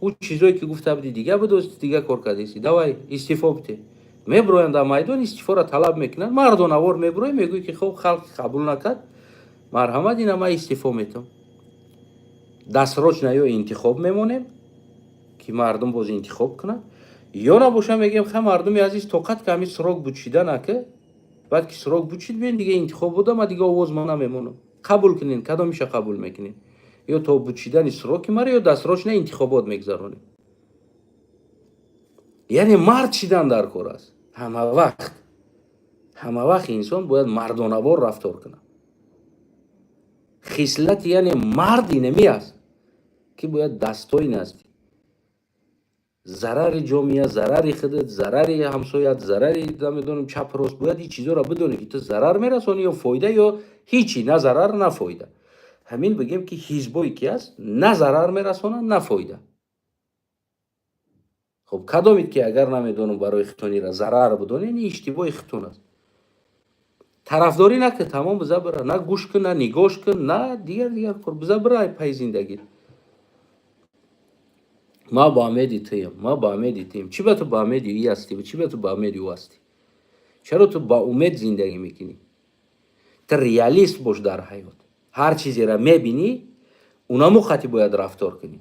ӯ чизое ки гуфта будӣ, дига будости, дига кор кардисӣ, давай истифо бите. Мебироянд дар майдон, истифоро талаб мекунанд, мардонавор мебироӣ, мегӯӣ, ки хоб, халқ қабул накард, марҳамат, ина ман истифо метам. Дастрочно ё интихоб мемонем, ки мардум боз интихоб кунад, ё набоша, мегӯем: ха, мардуми азиз, тоқат ка, ҳамин срок бучида нака, баъд ки срок бучид, бин, дига интихоб буда, ма дига овоз ма намемонам, қабул кунен. Кадомиша қабул мекунем? Ё то бучидани сроки мара, ё дастрочно интихобот мегузаронем. Яъне мард шидан дар кор аст. Ҳама вақт, ҳама вақт инсон бояд мардонавор рафтор кунад. Хислати, яъне мард инами аст, ки бояд дастоин астӣ. Зарари ҷомеа, зарари худат, зарари ҳамсоят, зарари намедонам, чап, рост, бояд ин чизоро бидонӣ, ки ту зарар мерасонӣ ё фоида, ё ҳичи, на зарар, на фоида. Ҳамин бигем, ки ҳизбое ки аст, на зарар мерасонад, на фоида. Хуб, кадомед ки агар намедонам, барои хитонира зарар бидонед, ин иштибоҳи хитон аст. Тарафдорӣ накун, тамом, биза бира, на гӯш кун, на нигоҳш кун, на дигар дигар кор, биза бира пайи зиндагит. Ма ба умеди туем, ма ба умеди туем. Чӣ ба ту ба умеди и ҳастӣ? Чӣ ба ту ба умеди ӯ ҳастӣ? Чаро ту ба умед зиндагӣ мекунӣ? Ту реалист бош дар ҳаёт. Ҳар чизеро мебинӣ, унамо хати бояд рафтор кунӣ.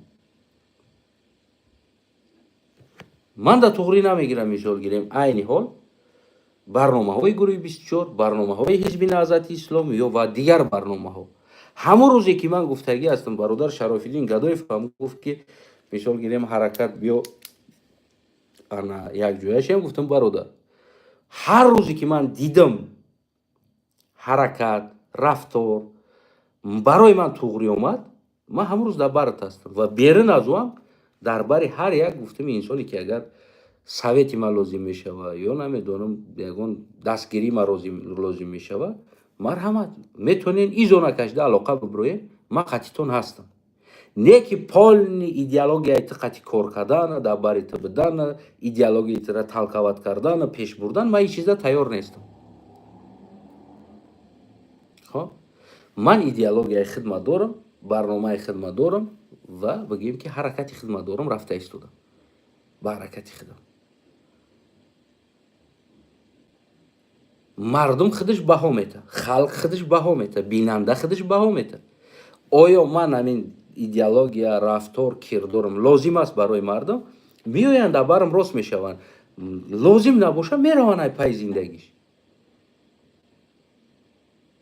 Ман да туғрӣ намегирам, мисол гирем, айни ҳол барномаҳои гурӯҳи 24, барномаҳои Ҳизби Наҳзати Ислом ё ва дигар барномаҳо. Ҳамон рӯзе ки ман гуфтагӣ ҳастам, бародар Шарофиддин Гадоев ҳам гуфт, ки мисол гирем, ҳаракат биё, ана якҷояшем. Гуфтам: бародар, ҳар рӯзе ки ман дидам ҳаракат, рафтор барои ман туғрӣ омад, ман ҳамон рӯз дар барат ҳастам ва берун аз ӯ ҳам дар бари ҳар як, гуфтам, инсоне ки агар совети ман лозим мешавад ё намедонам, ягон дастгирии ман лозим мешавад, марҳамат, метавонед изо накашида алоқа бибироед, ман қатитон ҳастам. Не ки полный идеологияи ту қати кор кардана, дар бари ту будана, идеологияи тура толковать кардана, пеш бурдан, ман ин чиза тайёр нестам. Хоб, ман идеологияи хидмат дорам, барномаи хидмат дорам ва бигӯем ки ҳаракати хидмат дорам, рафта истодам ба ҳаракати худам. Мардум худаш баҳо мета, халқ худаш баҳо мета, бинанда худаш баҳо мета. Оё ман ҳамин идеология, рафтор, кирдорам лозим аст барои мардум? Меоянд, дар барам рост мешаванд. Лозим набошад, мераванд ай пайи зиндагиш,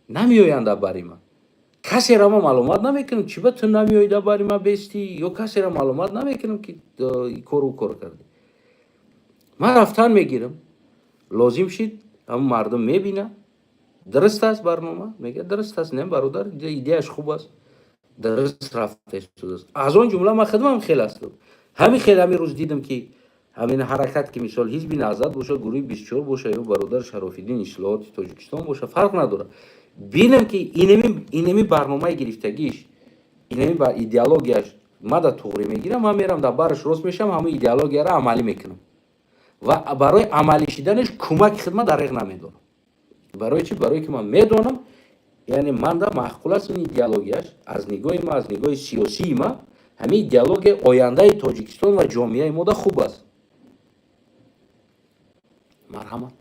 намеоянд дар бари ман. Касеро ман маълумат намекунам, чӣ ба ту намеоӣ дар бари ман бестӣ, ё касеро маълумат намекунам, ки кору кор кардӣ. Ман рафтан мегирам, лозим шид, ҳамн мардум мебинад, дуруст аст барнома, мегӯяд: дуруст аст, не, бародар, идеяш хуб аст, дуруст рафта истодааст. Аз он ҷумла ман худмам хел ҳастам. Ҳамин хел ҳамин рӯз дидам, ки ҳамин ҳаракат, ки мисол Ҳизби Наҳзат бошад, гурӯҳи 24 бошад ё бародар Шарофиддин Ислоҳоти Тоҷикистон бошад, фарқ надорад, бинам ки инами барномаи гирифтагиш, инами ба идеологияш мада туғрӣ мегирам, ман мерам, дар бараш рост мешавам, ҳамин идеологияро амалӣ мекунам ва барои амалӣ шиданаш кӯмаки хидмат дареғ намедорам. Барои чӣ? Барое ки ман медонам, яъне манда маъқул аст ин идеологияш. Аз нигоҳи ма, аз нигоҳи сиёсии ма, ҳамин идеология ояндаи Тоҷикистон ва ҷомеаи мода хуб аст. Марҳамат.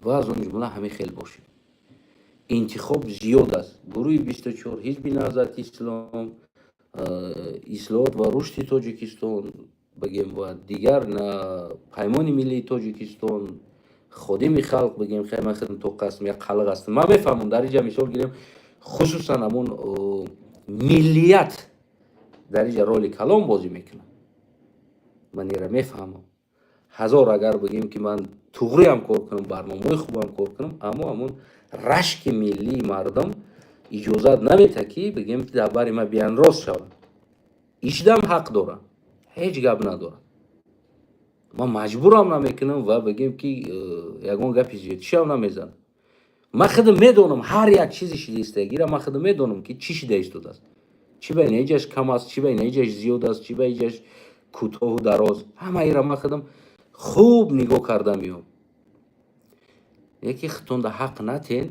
Ва аз он ҷумла ҳамин хел бошед. Интихоб зиёд аст: гурӯҳи 24, Ҳизби Наҳзати Ислом, Ислоҳот ва рушди Тоҷикистон бигем ва дигар, Паймони миллии Тоҷикистон, Ходими халқ бигем. Хеле ман худам тоқ ҳастам, як қалиқ ҳастам, ман мефаҳмам. Дар инҷа мисол гирем, хусусан ҳамон миллият дар инҷа роли калон бозӣ мекунад. Ман инра мефаҳмам. Ҳазор агар бигем ки ман туғриам кор кунам, барномаҳои хубам кор кунам, аммо ҳамон рашки миллии мардум иҷозат наметаҳад, ки бигем дар бари ман биян рост шаванд. Ишдам ҳақ дорам, ҳеҷ гап надорам, ман маҷбурам намекунам ва бигем ки ягон гапи зиёдишам намезанам. Ман худам медонам, ҳар як чизи шидаистагира ман худам медонам, ки чӣ шида истодааст, чӣ ба инаиҷаш кам аст, чӣ ба инаиҷаш зиёд аст, чӣ ба иҷаш кӯтоҳу дароз. Ҳамаира ман худам хуб нигоҳ карда меом. Яке худтонда ҳақ натен,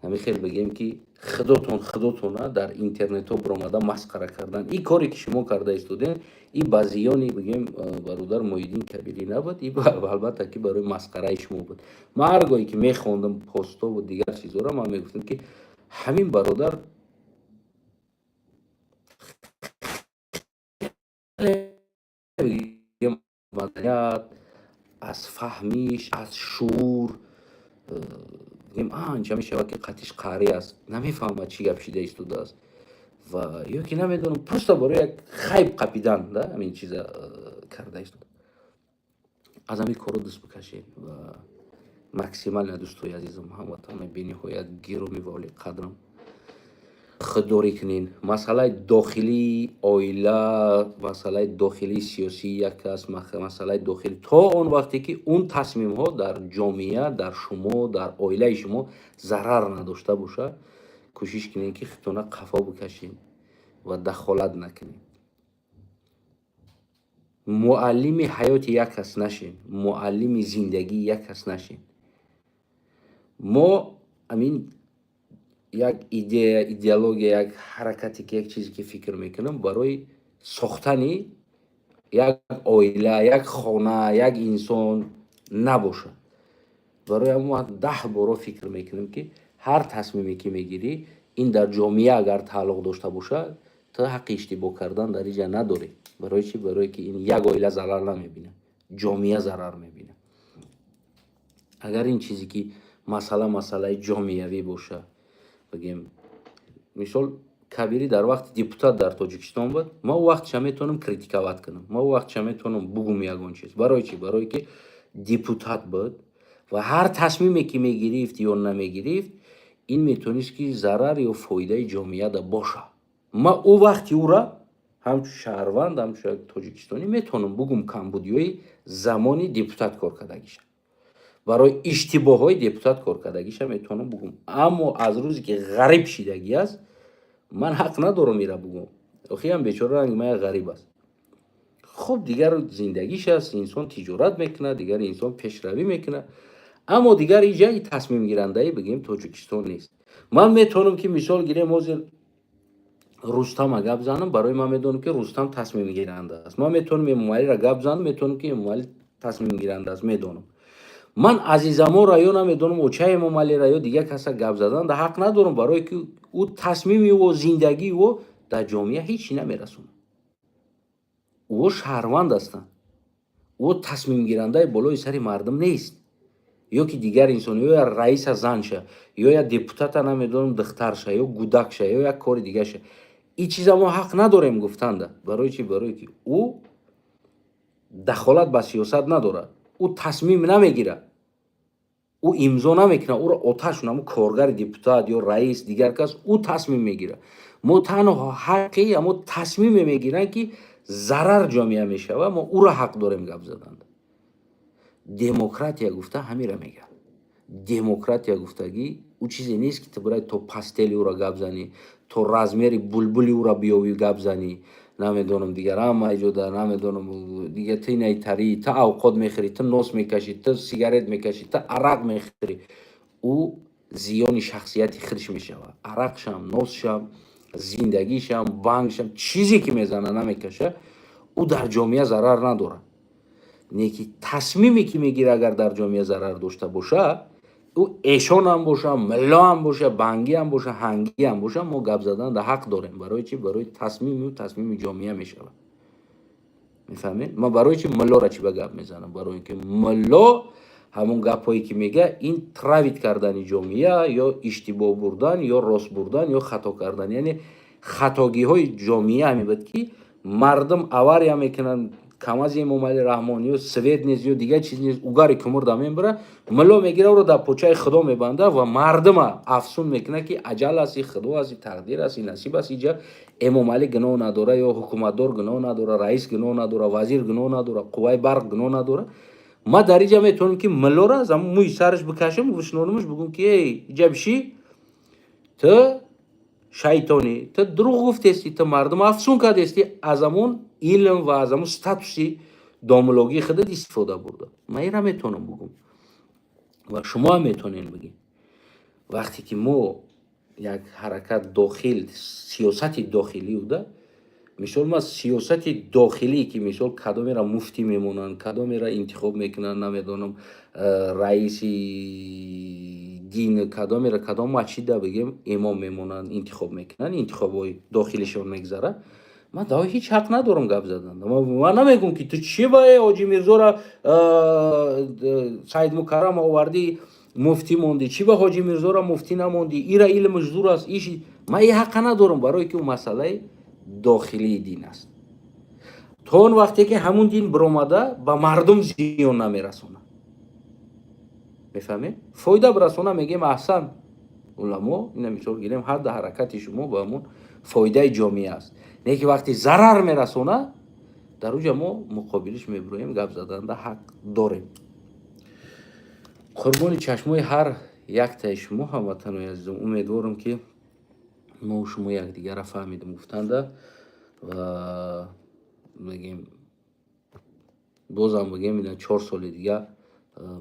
ҳамин хел бигем ки худотон худотона дар интернетҳо биромада масхара кардан. Ин коре ки шумо карда истодем, и ба зиёни, бигем, бародар Муҳиддин Кабирӣ набуд, и албатта ки барои масхараи шумо буд. Ман ҳар гоҳе ки мехондам постову дигар чизҳоро, ман мегуфтам, ки ҳамин бародар маданият, аз фаҳмиш, аз шуур, бигем, анча мешавад ки қатиш қарӣ аст, намефаҳмад чӣ гап шида истодааст ва ё ки намедонам, просто барои як хайп қапидан да ҳамин чиза карда истода. Аз ҳамин корро дуст бикашед ва максимально, дӯстои азизам, ҳамватанои бениҳоят гиромӣ ва олиқадрам, худдорӣ кунед. Масъалаи дохилии оила, масъалаи дохилии сиёсӣ як аст, масъалаи дохилӣ, то он вақте ки он тасмимҳо дар ҷомеа, дар шумо, дар оилаи шумо зарар надошта бошад, кӯшиш кунед, ки худтона қафо бикашед ва дахолат накунед. Муаллими ҳаёти як кас нашед, муаллими зиндагии як кас нашед. Мо ҳамин як идея, идеология, як ҳаракате ки як чизе ки фикр мекунам, барои сохтани як оила, як хона, як инсон набошад. Барои ҳамон ман 10 боро фикр мекунам, ки ҳар тасмиме ки мегирӣ, ин дар ҷомеа агар тааллуқ дошта бошад. Ту ҳаққи иштибоҳ кардан дар иҷа надорӣ. Барои чӣ? Барое ки ин як оила зарар намебинад, ҷомеа зарар мебинад. Агар ин чизе ки масъала масъалаи ҷомеавӣ боша, бигем, мисол, Кабирӣ дар вақти депутат дар Тоҷикистон буд, ма ӯ вақтша метавонам критиковать кунам, ма ӯ вақтша метавонам бугум ягон чиз. Барои чӣ? Барое ки депутат буд ва ҳар тасмиме ки мегирифт ё намегирифт, ин метавонист ки зарар ё фоидаи ҷомеада боша. Ма ӯ вақти ӯра ҳамчун шаҳрванд, ҳамчун як тоҷикистонӣ метавонам бугум камбудиҳои замони депутат кор кардагиша, барои иштибоҳҳои депутат кор кардагиша метавонам бугум. Аммо аз рӯзе ки ғариб шидагӣ аст, ман ҳақ надорам ира бугум. Охиам бечора ранги ман як ғариб аст. Хуб, дигар зиндагиш аст, инсон тиҷорат мекунад, дигар инсон пешравӣ мекунад, аммо дигар иҷа тасмимгирандаи, бигем, Тоҷикистон нест. Ман метавонам ки, мисол гирем, ҳозир Рустама гап занам, барои ман медонам, ки Рустам тасмимгиранда аст. Ман метавонам Эмомалиро гап занам, метавонам, ки Эмомалӣ тасмимгиранда аст, медонам. Ман Азизаморо ё намедонам, очаи Эмомалиро ё дигар каса гап задан да ҳақ надорам, барое ки ӯ тасмими ӯ, зиндагии ӯ дар ҷомеа ҳеҷ намерасонад. Ӯ шаҳрванд ҳастанд, ӯ тасмимгирандаи болои сари мардум нест. Ё ки дигар инсон, ё я раиса занша, ё я депутата, намедонам, духтарша ё гудакша, ё як кори дигарша, ин чиза мо ҳақ надорем гуфтанда. Барои чӣ? Барое ки ӯ дахолат ба сиёсат надорад, ӯ тасмим намегирад, ӯ имзо намекунад. Ӯро оташ намо коргари депутат ё раис, дигар кас, ӯ тасмим мегирад. Мо танҳо ҳаққи амо тасмиме мегиранд, ки зарар ҷомеа мешавад, мо ӯро ҳақ дорем гап задан. Демократия гуфта ҳамира мегӯяд. Демократия гуфтагӣ ӯ чизе нест, ки ту бирай то постели ӯро гап занӣ, то размери булбули ӯро биёвӣ гап занӣ, намедонам, дигар ҳама иҷода, намедонам, дигар ту инайтарӣ, ту авқот мехӯрӣ, ту нос мекашӣ, ту сигарет мекашӣ, ту арақ мехӯрӣ. Ӯ зиёни шахсияти худш мешавад. Арақшам, носшам, зиндагишам, бангшам, чизе ки мезана, намекаша, ӯ дар ҷомеа зарар надорад. Не ки тасмиме ки мегира, агар дар ҷомеа зарар дошта боша, ӯ эшонам боша, миллоам боша, бангиам боша, ҳангиам боша, мо гап задан да ҳақ дорем. Барои чӣ? Барои тасмими ӯ тасмими ҷомеа мешавад. Мефаҳмед? Ман барои чӣ миллоро чӣ ба гап мезанам? Барои ин ки милло ҳамон гапҳое ки мега, ин травить кардани ҷомеа ё иштибоҳ бурдан, ё рост бурдан, ё хато кардан, яъне хатогиҳои ҷомеа ҳамин буд, ки мардум авария мекунанд, КамАЗи Эмомалӣ Раҳмон ё свет нест, ё дигар чиз нест, угари кумурда мебара, милло мегира, ӯро дар почаи Худо мебанда ва мардума афсун мекунад, ки аҷал аст, и Худо аст, и тақдир аст, и насиб аст. Иҷа Эмомалӣ гуноҳ надора ё ҳукуматдор гуноҳ надора, раис гуноҳ надора, вазир гуноҳ надора, қувваи барқ гуноҳ надора. Ма дар иҷа метавонам, ки миллоро аз ҳамн мӯи сараш бикашам, бишнонамаш, бугум, ки эй, иҷа бишӣ, ту шайтонӣ, ту дурӯғ гуфтестӣ, ту мардум афсун кардестӣ, аз ҳамон илм ва аз ҳамон статуси домулогии худат истифода бурда. Ман ира метавонам бугум ва шумо ҳам метавонед бигем. Вақте ки мо як ҳаракат дохил, сиёсати дохилӣ буда, мисол, ма сиёсати дохилӣ, ки мисол, кадомеро муфтӣ мемонанд, кадомеро интихоб мекунанд, намедонам, раиси дин, кадомеро кадом масҷида, бигем, имом мемонанд, интихоб мекунанд, интихобҳои дохилишон мегзарад, ман дао ҳеҷ ҳақ надорам гап задан. Ман намегӯм, ки ту чӣ ба Ҳоҷи Мирзоро Саидмукаррам овардӣ, муфтӣ мондӣ, чӣ ба Ҳоҷи Мирзоро муфтӣ намондӣ, ира илмаш зур аст, иши. Ман ин ҳақа надорам, барое ки ӯ масъалаи дохилии дин аст. То он вақте ки ҳамун дин биромада ба мардум зиён намерасонад, мефаҳмед, фоида бирасона, мегӯем: аҳсан, уламо. Ина мисол гирем, ҳар да ҳаракати шумо ба ҳамун фоидаи ҷомеа аст. Не ки вақте зарар мерасонад, дар уҷа мо муқобилиш мебироем, гап заданда ҳақ дорем. Қурбони чашмои ҳар яктаи шумо, ҳамватанои азизом. Умедворам, ки мо шумо якдигарра фаҳмидем гуфтанда ва мегем, бозам бигем, ина 4 соли дига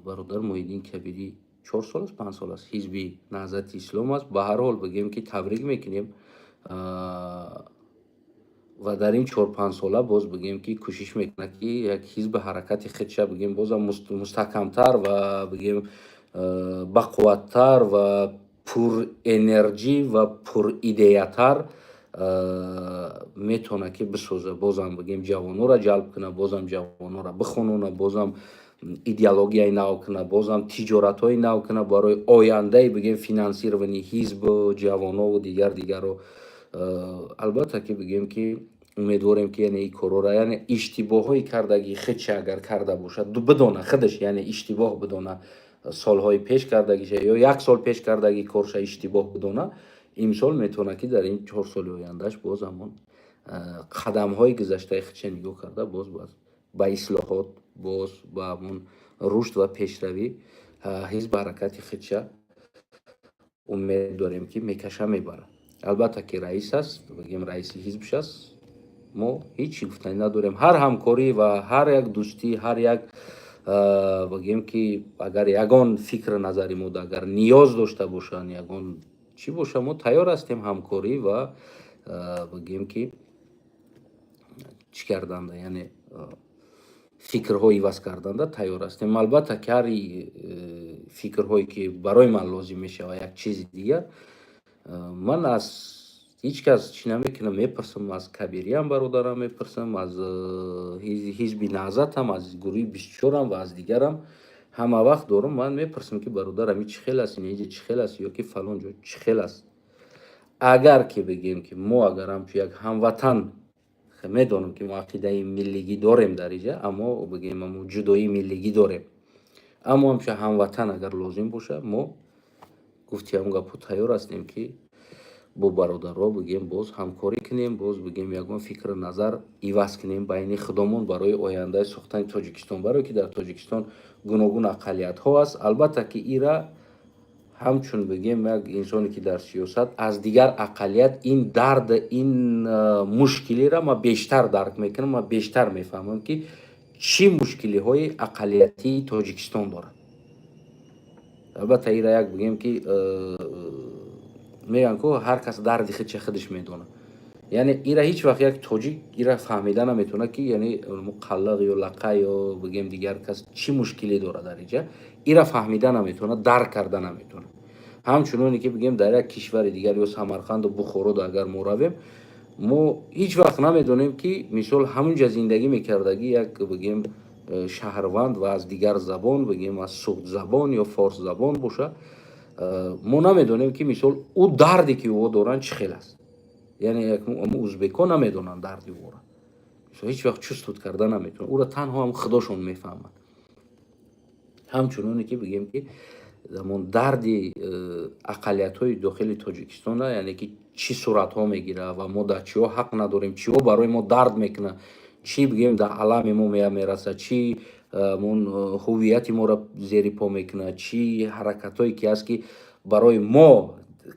бародар Муҳиддин Кабирӣ, 4 сол аст, 5 сол аст, Ҳизби Наҳзати Ислом аст. Ба ҳар ҳол, бигем, ки табрик мекунем ва дар ин 4-5 сола боз, бигем, ки кӯшиш мекунад, ки як ҳизби ҳаракати худша, бигем, бозам мустаҳкамтар ва, бигем, бақувваттар ва пурэнерҷӣ ва пуридеятар. Метавона ки бисоза, бозам бигем, ҷавонҳоро ҷалб куна, бозам ҷавонҳоро бихонона, бозам идеологияи нав куна, бозам тиҷоратҳои нав куна барои ояндаи, бигем, финансирование ҳизбу ҷавонову дигар дигарро. Албатта ки, бигем, ки умедворем, ки яъне ин корҳоро, яъне иштибоҳҳои кардагии худша агар карда бошад, бидона худаш, яъне иштибоҳ бидона, солҳои пеш кардагиша ё як сол пеш кардагии корша иштибоҳ бидона, имсол метавонад, ки дар ин 4 соли ояндааш боз ҳамон қадамҳои гузаштаи худша нигоҳ карда, боз ба ислоҳот, боз ба ҳамон рушд ва пешравӣ ҳизб ҳаракати худша, умед дорем, ки мекаша, мебарад. Албатта ки раис аст, бигем, раиси ҳизбш аст, мо ҳеҷ чӣ гуфтанӣ надорем. Ҳар ҳамкорӣ ва ҳар як дӯстӣ, ҳар як, бигем, ки агар ягон фикру назари мо агар ниёз дошта бошанд, ягон чӣ боша, мо тайёр ҳастем ҳамкорӣ ва, бигем, ки чӣ карданда, яъне фикрҳо иваз карданда тайёр ҳастем. Албатта ки ҳар фикрҳое ки барои ман лозим мешавад, як чизи дигар, ман аз ҳеҷ кас чӣ намекунам, мепурсам, аз Кабириам бародарам мепурсам, аз ҳизби Наҳзатам, аз гурӯҳи 24-ам ва аз дигарам. Ҳама вақт дорум, ман мепурсам, ки бародар, ами чӣ хел аст, инҷа чӣ хел аст ё ки фалон ҷо чӣ хел аст. Агар ки бигем, ки мо агар ҳамчун як ҳамватан, медонам, ки мо ақидаи миллигӣ дорем дар инҷа, аммо, бигем, амо ҷудоии миллигӣ дорем, аммо ҳамчун ҳамватан агар лозим бошад, мо гуфти ҳамон гапҳо тайёр ҳастем, ки бо бародарҳо, бигем, боз ҳамкорӣ кунем, боз, бигем, ягон фикру назар иваз кунем байни худомон барои ояндаи сохтани Тоҷикистон, барое ки дар Тоҷикистон гуногун ақаллиятҳо аст. Албатта ки ира ҳамчун, бигем, як инсоне, ки дар сиёсат аз дигар ақаллият, ин дард, ин мушкилиро ман бештар дарк мекунам, ман бештар мефаҳмам, ки чӣ мушкилиҳои ақаллиятии Тоҷикистон дорад. Албатта ира як, бигем, ки мегӯянд ку, ҳар кас дарди худша худаш медонад. Яъне ира ҳеҷ вақт як тоҷик ира фаҳмида наметавонад, ки яъне қаллиқ ё лақа ё, бигем, дигар кас чӣ мушкиле дорад дар инҷа, ира фаҳмида наметавонад, дарк карда наметавонад. Ҳамчуноне ки, бигем, дар як кишвари дигар ё Самарқанду Бухорода агар мо равем, мо ҳеҷ вақт намедонем, ки мисол ҳамунҷа зиндагӣ мекардагӣ як, бигем, шаҳрванд ва аз дигар забон, бигем, аз суғдзабон ё форсзабон боша, мо намедонем, ки мисол ӯ дарде, ки ӯ доранд, чӣ хел аст. Яъне узбекҳо намедонанд дарди ӯро, ҳеҷ вақт чувствовать карда наметавонанд ӯро, танҳо ҳам худошон мефаҳманд. Ҳамчуноне ки, бигем, ки ҳамон дарди ақаллиятҳои дохили Тоҷикистона, яъне ки чӣ суратҳо мегирад ва мо дар чиҳо ҳақ надорем, чиҳо барои мо дард мекунад, чӣ, бигем, дар алами мо мерасад, чӣ ҳамон ҳуввияти моро зери по мекунад, чӣ ҳаракатҳое ки ҳаст, ки барои мо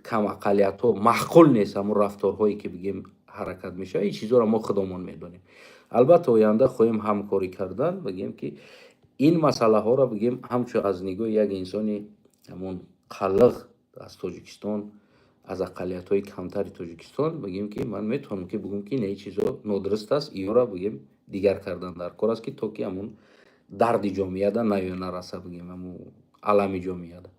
камақаллиятҳо маъқул нест, ҳамон рафторҳое ки, бигем, ҳаракат мешавад, ин чизҳоро мо худомон медонем. Албатта оянда хоҳем ҳамкорӣ кардан, бигем, ки ин масъалаҳоро, бигем, ҳамчун аз нигоҳи як инсони ҳамон қаллиқ аз Тоҷикистон, аз ақаллиятҳои камтари Тоҷикистон, бигем, ки ман метавонам ки бигӯм, ки ин чизҳо нодуруст аст, инҳоро, бигем, дигар кардан дар кор аст, ки то ки ҳамон дарди ҷомеада нараса, бигем, ҳамон алами ҷомеада.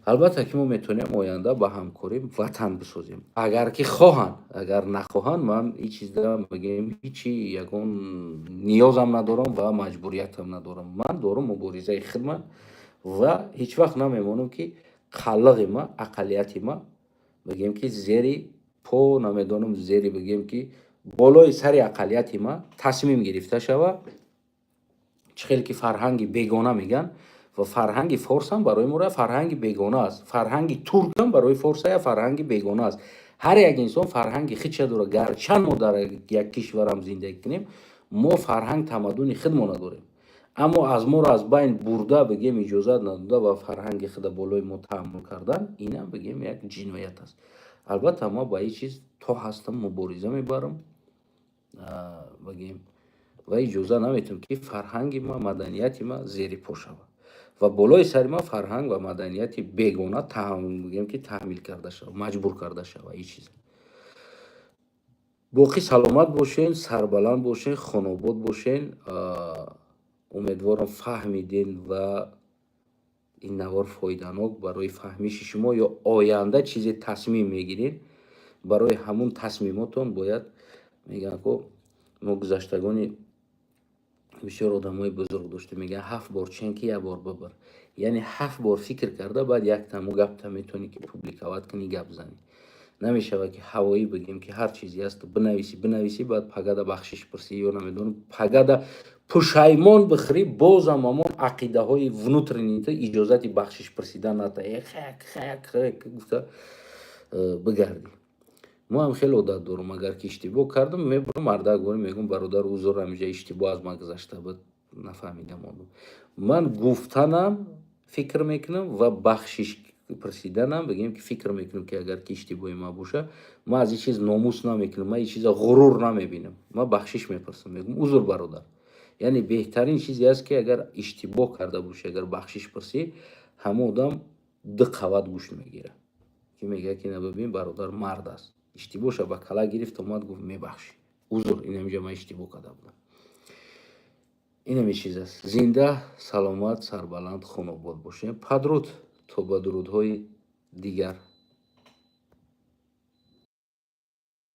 Албатта ки мо метавонем оянда ба ҳамкорӣ ватан бисозем, агар ки хоҳанд. Агар нахоҳанд, ман ҳеҷ чизда, бигем, ҳечи ягон ниёзам надорам ва маҷбуриятам надорам. Ман дорум муборизаи хидмат ва ҳеҷ вақт намемонам, ки қаллиғи ма, ақаллияти ма, бигем, ки зери по, намедонам, зери, бигем, ки болои сари ақаллияти ма тасмим гирифта шава. Чӣ хеле ки фарҳанги бегона мегӯянд, ва фарҳанги форсам барои мо фарҳанги бегона аст, фарҳанги туркам барои форса я фарҳанги бегона аст. Ҳар як инсон фарҳанги худша дорад. Гарчанд мо дар як кишварам зиндагӣ кунем, мо фарҳанг, тамаддуни худмона дорем, аммо аз моро аз байн бурда, бигем, иҷозат надода ва фарҳанги худа болои мо таҳаммул кардан, инам, бигем, як ҷиноят аст. Албатта ма ба ин чиз то ҳастам мубориза мебарам, бигем, ва иҷоза наметиҳам, ки фарҳанги ма, маданияти ма зери по шавад ва болои сари ма фарҳанг ва маданияти бегона, бигем, ки таҳмил карда шавад, маҷбур карда шавад ин чиз. Боқӣ саломат бошен, сарбаланд бошен, хонобод бошен. Умедворам, фаҳмиден ва ин навор фоиданок барои фаҳмиши шумо ё оянда чизе тасмим мегиред. Барои ҳамун тасмимотон бояд, мегӯянд ко, мо гузаштагони бисёр одамои бузург доштем, мегӯянд: «Ҳафт бор чен, ки як бор бибар». Яъне ҳафт бор фикр карда, баъд яктаму гапта метавонӣ, ки публиковать кунӣ, гап занӣ. Намешавад, ки ҳавоӣ бигем, ки ҳар чизе аст, бинависӣ, бинависӣ, баъд пагада бахшиш пурсӣ ё намедонам, пагада пушаймон бихӯрӣ, бозам ҳамон ақидаҳои внутренний ту иҷозати бахшиш пурсидан ната, хек хек хек гуфта бигардӣ. Мо ҳам хеле одат дорум: агар ки иштибоҳ кардам, мебурам, мардак борӣ мегӯм: «Бародар, узр, ҳаминҷа иштибоҳ аз ман гузашта буд, нафаҳмидам мондум». Ман гуфтанам фикр мекунам ва бахшиш пурсиданам, бигем, ки фикр мекунам, ки агар ки иштибоҳи ман боша, ман аз ин чиз номус намекунам, ман ин чиза ғурур намебинам, ман бахшиш мепурсам, мегӯм: «Узр, бародар». Яъне беҳтарин чизе аст, ки агар иштибоҳ карда бошӣ, агар бахшиш пурсӣ, ҳамон одам ду қават гӯшт мегирад, ки мегӯяд, ки бибин, бародар мард аст, иштибоҳша ба кала гирифт, омад, гуфт: «Мебахшӣ, узр, инамиҷа ман иштибоҳ карда будам». Инаме чиз аст. Зинда, саломат, сарбаланд, хонобод бошем. Падруд, то ба дурудҳои дигар.